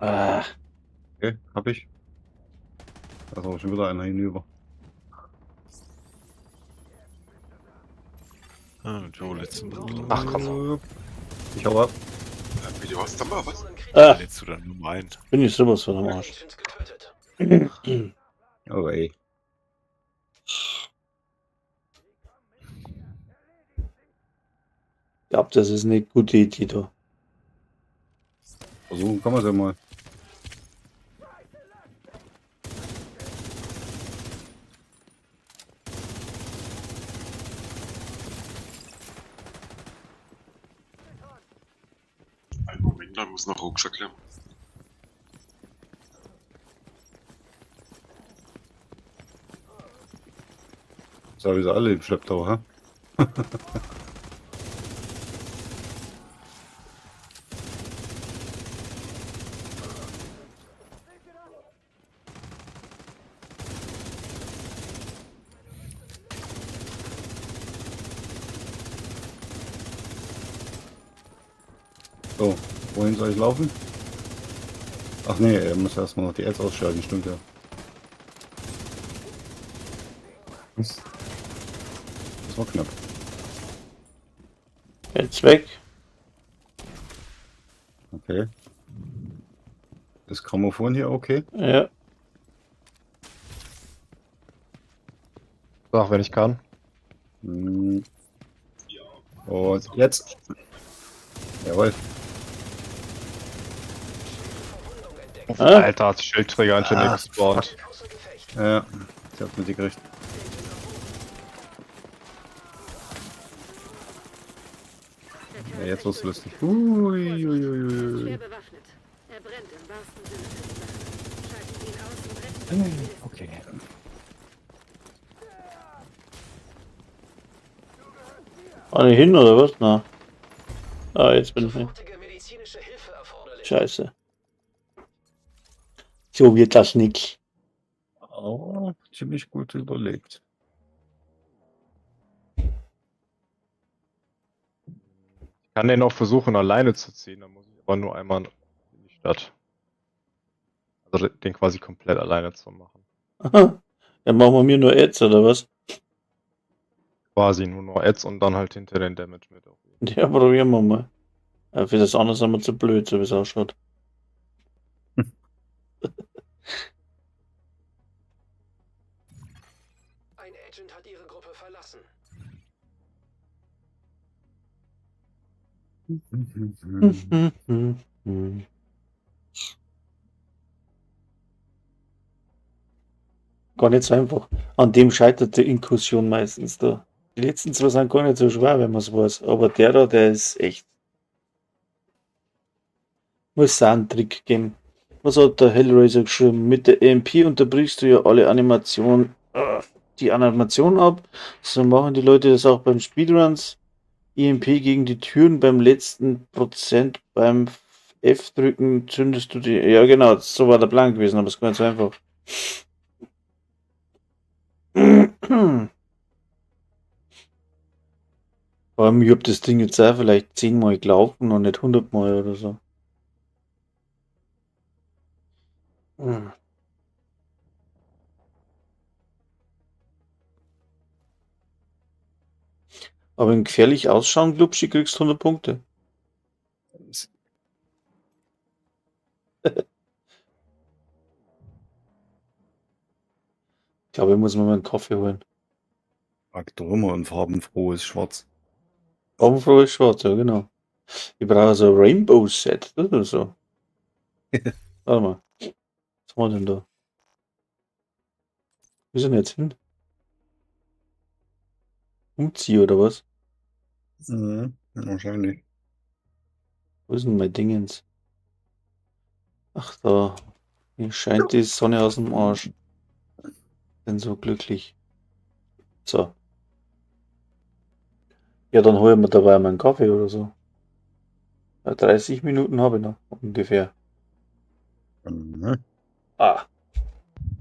Ah, Okay, hab ich. Da ist aber schon wieder einer hinüber. Ah, Joe, letzten Drittel. Ach komm. Ich hau ab. Bitte was? Da mal was? ah, Lädst du dann nur mal ein? bin ich sowas von am Arsch. Agent getötet. Oh ey. Ich glaube, das ist eine gute Idee da. Versuchen kann man es ja mal. Einen Moment, da muss noch Rucksack klemmen. Sowieso alle im Schlepptau, hä? So, wohin soll ich laufen? Ach nee, er muss erstmal noch die Ads ausschalten, stimmt ja. Das war knapp. Jetzt weg. Okay. Ist Grammophon hier okay? Ja. Sag, wenn ich kann. Hm. Und jetzt. Jawohl. Ah. Alter, hat Schildträger anscheinend Ah, gespawnt. Ja, ich hab's mitgekriegt. Der Kerl Ja, ist jetzt echt wird's lustig. durchgeknallt. Ui, ui, ui, Er ist ui. schwer bewaffnet. Er brennt im wahrsten Sinne für die Sache. Schalten Sie ihn aus und retten Sie die Zivilisten. Okay. Alle hin oder was? Na. Ah, jetzt bin ich hin. Sofortige medizinische Hilfe erforderlich. Scheiße. So wird das nix. Oh, ziemlich gut überlegt. Ich kann den auch versuchen, alleine zu ziehen, dann muss ich aber nur einmal in die Stadt. Also den quasi komplett alleine zu machen. Ja, machen wir mir nur Ads oder was? Quasi nur noch Ads und dann halt hinter den Damage mit. Ja, probieren wir mal. Ja, für das andere sind wir zu blöd, so wie es ausschaut. Ein Agent hat Ihre Gruppe verlassen. Gar nicht so einfach. An dem scheitert die Inklusion meistens da. Die letzten zwei sind gar nicht so schwer, wenn man es weiß. Aber der da, der ist echt. Muss auch einen Trick geben. Was hat der Hellraiser geschrieben? Mit der EMP unterbrichst du ja alle Animationen, die Animation ab. So machen die Leute das auch beim Speedruns. EMP gegen die Türen beim letzten Prozent beim F drücken zündest du die. Ja, genau, so war der Plan gewesen, aber es ist gar nicht so einfach. Vor allem, ich hab das Ding jetzt auch vielleicht 10-mal gelaufen und nicht 100-mal oder so. Hm. Aber wenn gefährlich ausschauen, Glubschi, kriegst du 100 Punkte. Ich glaube, ich muss mir mal einen Kaffee holen. Mag doch immer ein farbenfrohes Schwarz. Farbenfrohes Schwarz, ja, genau. Ich brauche so ein Rainbow Set, das ist so. Warte mal. Was haben wir denn da? Wo ist denn jetzt hin? Umzieh oder was? Mhm, wahrscheinlich. Wo ist denn mein Dingens? Ach da. Mir scheint die Sonne aus dem Arsch. Bin so glücklich. So. Ja, dann holen wir dabei mal einen Kaffee oder so. Ja, 30 Minuten habe ich noch, ungefähr. Mhm. Ah,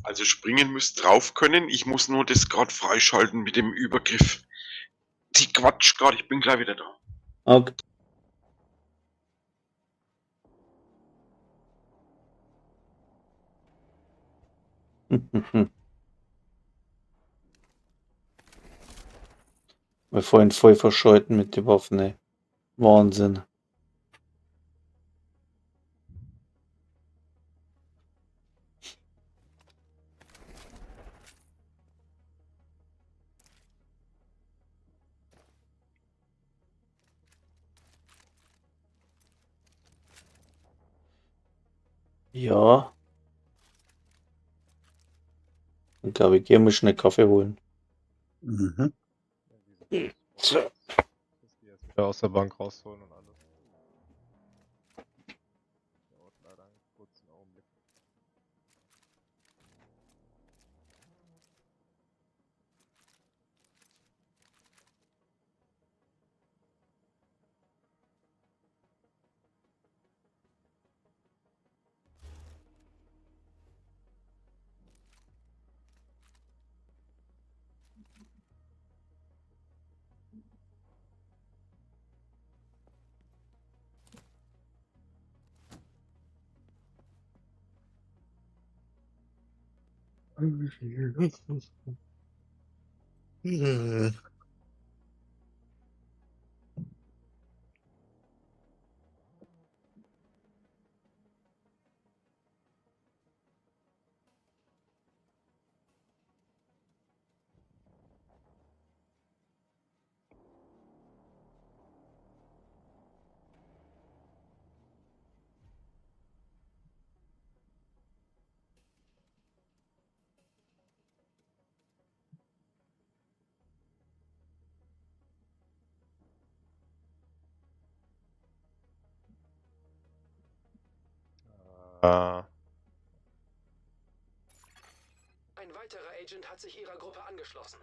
Also springen müsst drauf können. Ich muss nur das gerade freischalten mit dem Übergriff. Die Quatsch gerade, ich bin gleich wieder da. okay. Wir vorhin voll verschalten mit den Waffen, ey. Wahnsinn. Ja. Ich glaube, ich gehe mal schnell Kaffee holen. Mhm. So. Das die jetzt wieder aus der Bank rausholen und alles. Dauert leider einen kurzen Augenblick. Äh, Ein weiterer Agent hat sich ihrer Gruppe angeschlossen.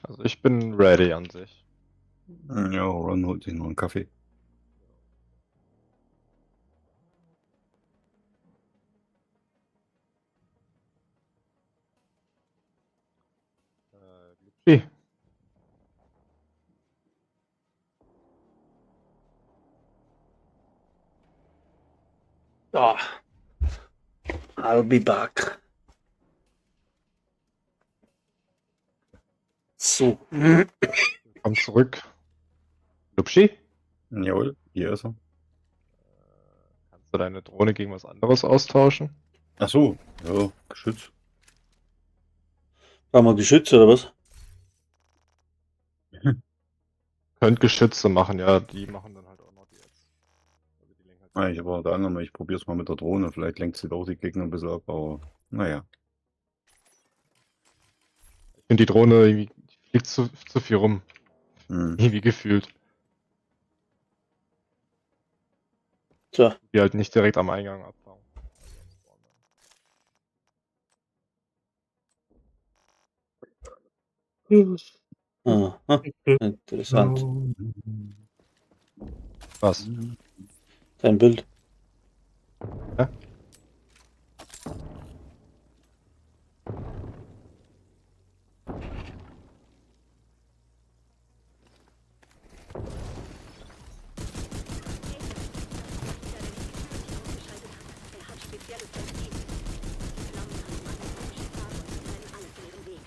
Also ich bin ready an sich. Ja, Ron holt sich noch einen Kaffee. Glitschi. Ja. I'll be back. So. Komm zurück. Lupschi? Jawohl, hier ist er. Kannst du deine Drohne gegen was anderes austauschen? Ach so, ja, Geschütz. Brauchen wir Geschütze oder was? Könnt Geschütze machen, ja, die machen dann halt auch noch die jetzt. Also die lenken halt Ah, ich habe auch der Annahme, ich probiere es mal mit der Drohne. Vielleicht lenkt sie doch die Gegner ein bisschen ab, aber naja. Ich finde die Drohne irgendwie, die fliegt zu viel rum. Hm. Irgendwie gefühlt. So. Die halt nicht direkt am Eingang abfangen. Aha. Interessant. Was? Dein Bild. Hä? Er hat spezielles Benzin. Die Flammen haben eine komische Farbe und verbrennen alles in ihrem Weg.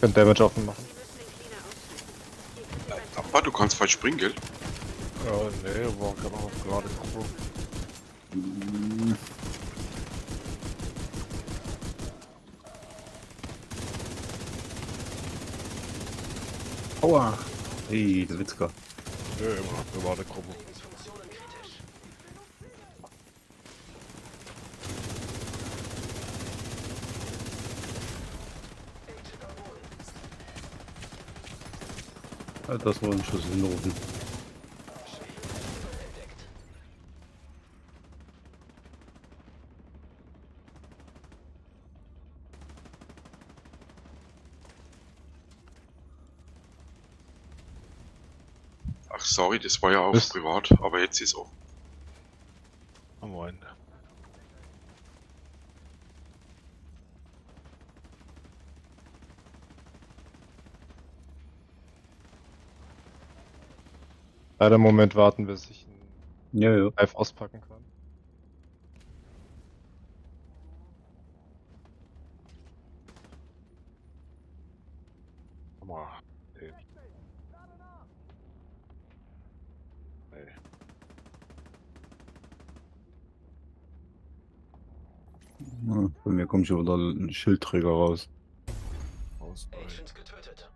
Könnt Damage offen machen. Sie müssen den Cleaner ausschalten. Hier könnte beim Papa, du kannst falsch springen, gell? Ja, nee, war genau gerade gucken. Aua! Hey, der Witzka. Nö, immer noch private Gruppe. Lebensfunktionen kritisch. Agent am Boden. Ja, das war ein Schuss in den Ofen. Entdeckt. Ach, sorry, das war ja auf Bist- privat, aber jetzt ist offen. Oh, moin. Leider einen Moment warten, bis ich ihn Ja, ja. live auspacken kann. Hammer. Den. Nee. Ja, bei mir kommt schon wieder ein Schildträger raus. Aus. Agent getötet.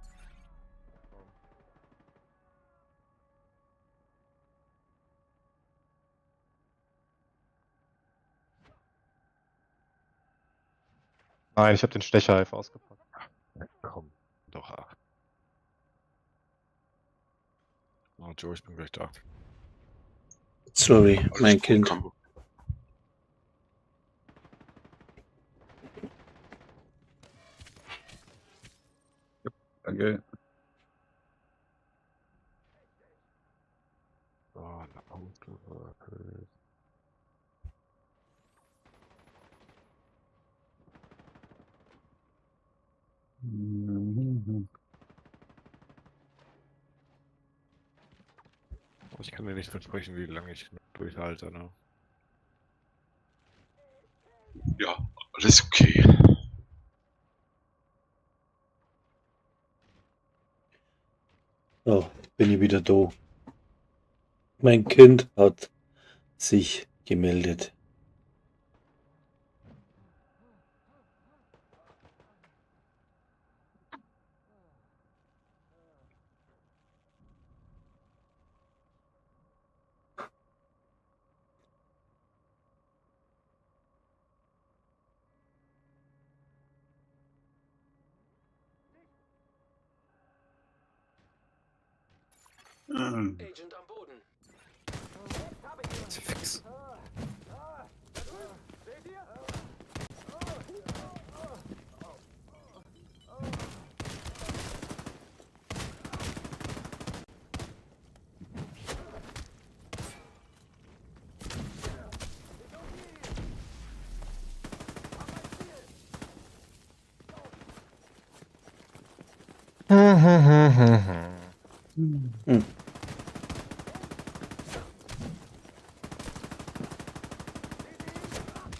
Nein, ich habe den Stecherhive ausgepackt. Komm. Doch, ach. Oh, Joe, ich bin gleich da. Sorry, Alles mein gut, Kind. Kambo. Danke. So, ein Auto. Mhm. Ich kann dir nicht versprechen, wie lange ich durchhalte, ne? Ja, alles okay. So, bin ich wieder da. Mein Kind hat sich gemeldet. Agent am Boden. Fix.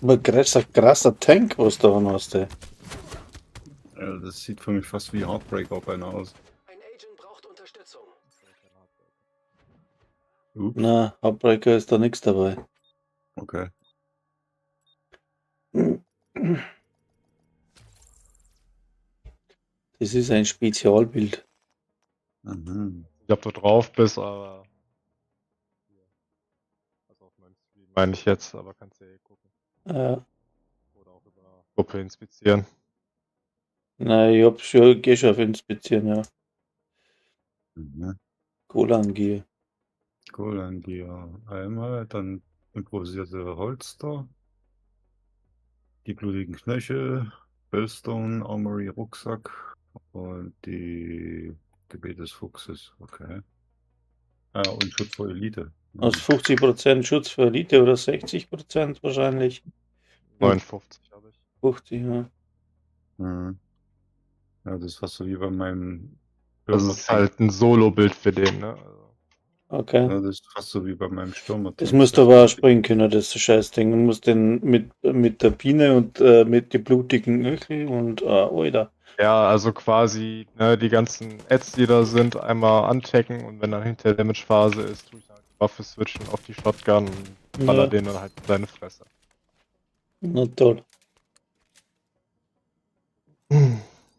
Aber krasser, krasser Tank, was du da hast, ey. Ja, das sieht für mich fast wie Heartbreaker beinahe aus. Ein Agent braucht Unterstützung. Ups, Na, Heartbreaker ist da nichts dabei. okay. Das ist ein Spezialbild. Mhm. Ich ob du drauf bist, aber. Also auf meinem Stream meine ich jetzt, aber kannst ja eh gucken. Oder auch über Gruppe inspizieren. Na, ich hab schon, geh schon auf Inspizieren, ja. Mhm. Golan-Gear. Golan Gear einmal, dann improvisierte Holster, die blutigen Knöchel, Bellstone Armory Rucksack und die Gebet des Fuchses. Okay. Ah, und Schutz vor Elite. Aus 50% Schutz für Elite oder 60% wahrscheinlich. 59 habe ich. 50, ja. Mhm. Ja, das ist fast so wie bei meinem Das ist halt ein Solo-Bild für den, ne? Also, Okay. Ja, das ist fast so wie bei meinem Stürmer. Das musst du aber auch springen können, das Scheißding. Du musst den mit der Biene und mit den blutigen Knöchel und Alter. ja, also quasi, ne, die ganzen Ads, die da sind, einmal anchecken und wenn dann hinter Damage-Phase ist, tue ich halt die Waffe switchen auf die Shotgun und baller Ja. den dann halt in seine Fresse. Na toll.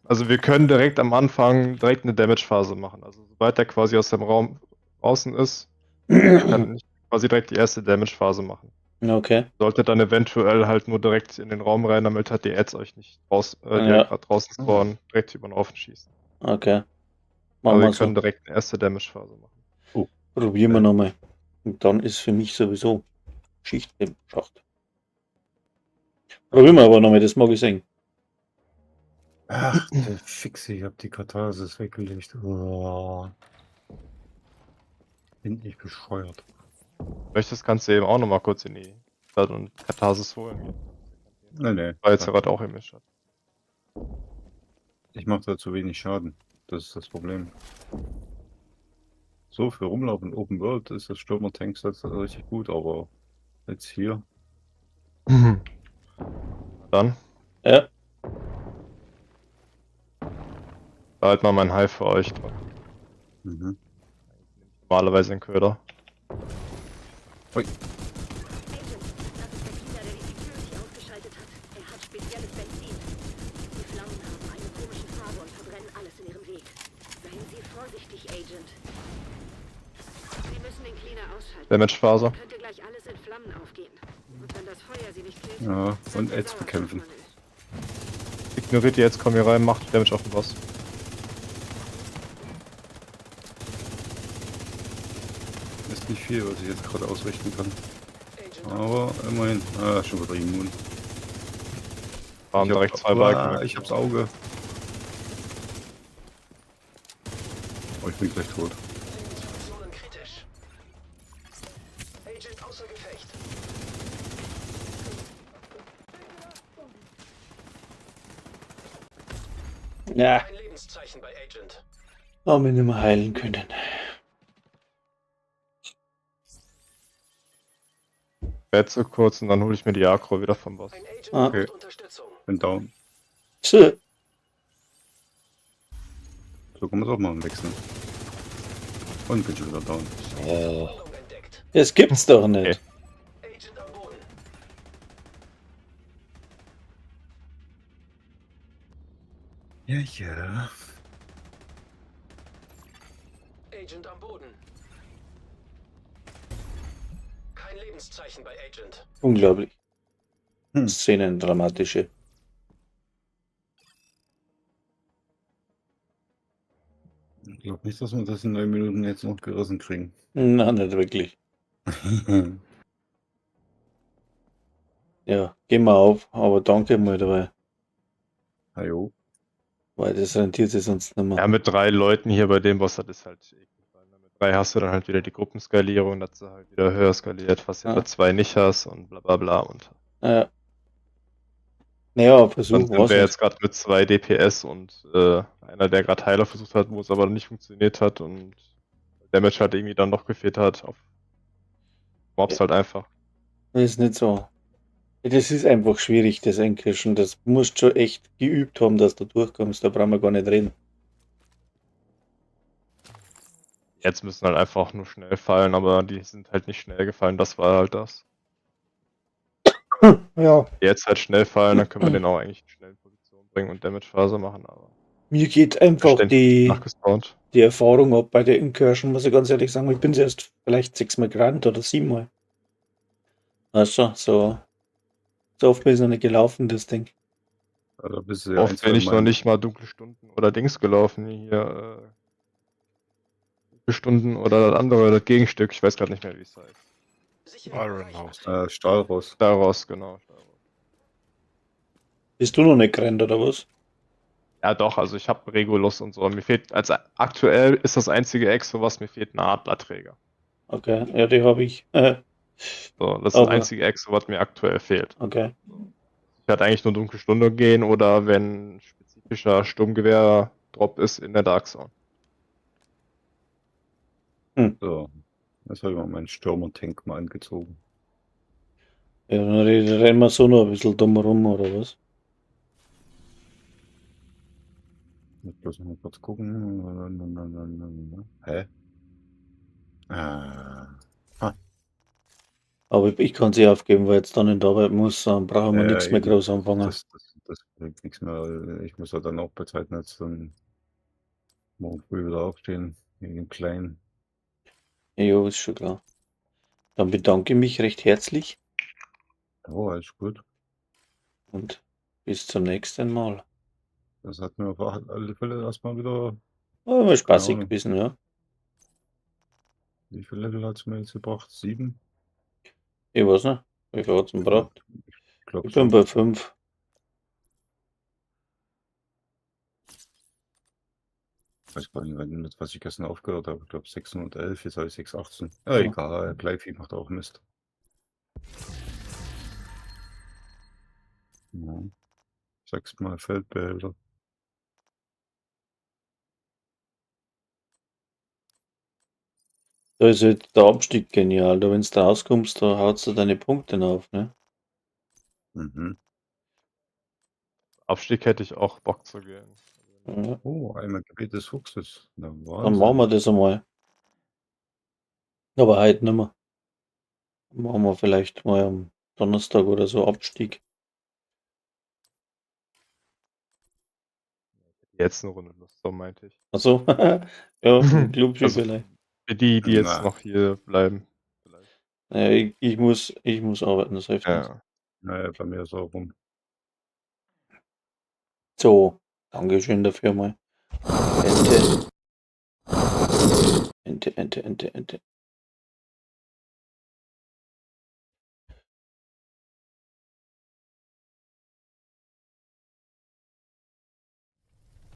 Also wir können direkt am Anfang direkt eine Damage-Phase machen. Also sobald der quasi aus dem Raum draußen ist, kann ich quasi direkt die erste Damage-Phase machen. Okay. Solltet dann eventuell halt nur direkt in den Raum rein, damit halt die Ads euch nicht raus, die Ja. halt gerade draußen spawnen, direkt über den Haufen schießen. Okay. Aber Machen wir wir so. können direkt eine erste Damage-Phase machen. Probieren wir nochmal. Und dann ist für mich sowieso Schicht im Schacht. Probieren wir aber nochmal, das mag ich sehen. Ach, der Fixe, ich hab die Katharsis weggelegt. Oh. Bin ich bescheuert. Möchtest, kannst du eben auch nochmal kurz in die Stadt und Katharsis holen gehen. Nee, nee. War jetzt ja gerade auch in der Stadt. Ich mache da zu wenig Schaden. Das ist das Problem. So, für Rumlaufen Open World ist das Stürmer-Tanks jetzt richtig gut, aber jetzt hier. Dann Ja, behalt mal mein Hive für euch dran. Mhm. Normalerweise ein Köder. Agent, das ist der Killer, der die Security ausgeschaltet hat. Er hat spezielles Benzin. Die Flammen haben eine komische Farbe und verbrennen alles in ihrem Weg. Seien Sie vorsichtig, Agent. Sie müssen den Cleaner ausschalten. Damage-Phase. Könnte gleich alles in Flammen aufgehen. Und wenn das Feuer sie nicht killt, Ja, dann und der Ads bekämpfen. Sauerstoffmangel. Ignoriert die jetzt, komm hier rein, macht Damage auf den Boss. Ist nicht viel, was ich jetzt gerade ausrichten kann. Agent Aber immerhin. Ah, schon wieder immun. Waren Ich hab- direkt zwei Balken. Ah, ich hab's Auge. Oh, ich bin gleich tot. Lebensfunktionen kritisch. Agent außer Gefecht. ja. Kein Lebenszeichen bei Agent. Haben wir nicht mehr heilen können. Bett zu kurz und dann hole ich mir die Akro wieder vom Boss. Ein Agent Ah. braucht Unterstützung. Bin down. Tja. So kann man es auch mal wechseln. Und bin schon wieder down. Oh. Verwundung entdeckt. Das gibt's doch nicht. Agent am Boden. Ja, ja. Agent am Boden. Kein Lebenszeichen bei Agent. Unglaublich. Hm. Szenen dramatische. Ich glaube nicht, dass wir das in 9 Minuten jetzt noch gerissen kriegen. Nein, nicht wirklich. Ja, gehen wir auf, aber danke mal dabei, Hallo. weil das rentiert sich sonst nicht mehr. Ja, mit drei Leuten hier bei dem Boss, das ist halt eklig. Weil, ne, Mit drei hast du dann halt wieder die Gruppenskalierung, dass du halt wieder höher skaliert, was du Ja. bei zwei nicht hast und bla bla bla. Und Ja. Naja, dann Versuch sind war's wir nicht. jetzt gerade mit zwei DPS und einer, der gerade Heiler versucht hat, wo es aber nicht funktioniert hat und Damage halt irgendwie dann noch gefehlt hat. Auf Mobs halt einfach. Das ist nicht so. Das ist einfach schwierig, das Einkirschen. Das musst du schon echt geübt haben, dass du durchkommst. Da brauchen wir gar nicht reden. Jetzt müssen halt einfach nur schnell fallen, aber die sind halt nicht schnell gefallen, das war halt das. Ja. Jetzt halt schnell fallen, dann können wir den auch eigentlich schnell in Position bringen und Damage-Phase machen, aber Mir geht einfach Verständlich die, nachgespawnt. die Erfahrung ab bei der Incursion, muss ich ganz ehrlich sagen. Ich bin sie erst vielleicht sechsmal gerannt oder siebenmal. Weißt du, so, so oft bin ich noch nicht gelaufen, das Ding. Also bist du ja ein, Oft zwei bin ich Mal- noch nicht mal dunkle Stunden oder Dings gelaufen, hier, dunkle Stunden oder das andere, das Gegenstück, ich weiß gerade nicht mehr, wie es heißt. Sicheren Iron Bereich House. Stahlross. Daraus, genau. Bist du noch nicht gerannt oder was? Ja, doch, also ich habe Regulus und so. Mir fehlt, also aktuell ist das einzige Exo, was mir fehlt, ein Adlerträger. Okay, ja, die habe ich. So, das ist das Aber- einzige Exo, was mir aktuell fehlt. Okay. Ich werde eigentlich nur dunkle Stunde gehen oder wenn spezifischer Sturmgewehr-Drop ist in der Dark Zone. So. Jetzt habe ich mal meinen Stürmer-Tank mal angezogen. Ja, dann rennen wir so noch ein bisschen dumm rum oder was? Jetzt bloß noch mal kurz gucken. Hä? Ah. Aber ich kann sie aufgeben, weil jetzt dann in der Arbeit muss, dann brauchen wir Ja, nichts mehr eben. groß anfangen. Das, das, Das bringt nichts mehr. Ich muss ja dann auch bei Zeiten jetzt dann morgen früh wieder aufstehen, wegen dem Kleinen. Jo, ist schon klar. Dann bedanke ich mich recht herzlich Oh, alles gut. und bis zum nächsten Mal. Das hat mir auf alle Fälle erstmal wieder. War immer spaßig Ahnung. gewesen, ja. Wie viele Level hat es mir jetzt gebracht? 7? Ich weiß nicht, wie viel hat's denn gebraucht? Ich glaube Ich bin bei 5. Ich weiß gar nicht, mit was ich gestern aufgehört habe. Ich glaube 611, jetzt habe ich 618. Ja, Ja. egal, Gleichvieh macht auch Mist. Ja. Sechsmal Feldbehälter. Da ist halt der Abstieg genial. Da, wenn du da rauskommst, da haust du deine Punkte auf, ne? Mhm. Abstieg hätte ich auch Bock zu gehen. Ja. Oh, einmal Gebet des Fuchses. Na, Dann machen wir das einmal. Aber heute nicht mehr. Machen wir vielleicht mal am Donnerstag oder so Abstieg. Jetzt eine Runde Lust, so meinte ich. Achso, ja, im Club schon Also vielleicht. für die, die jetzt Na. noch hier bleiben. Vielleicht. Naja, ich muss arbeiten, das hilft nichts. Ja. Naja, bei mir ist auch rum. So, Dankeschön dafür mal. Ente. Ente, Ente, Ente, Ente.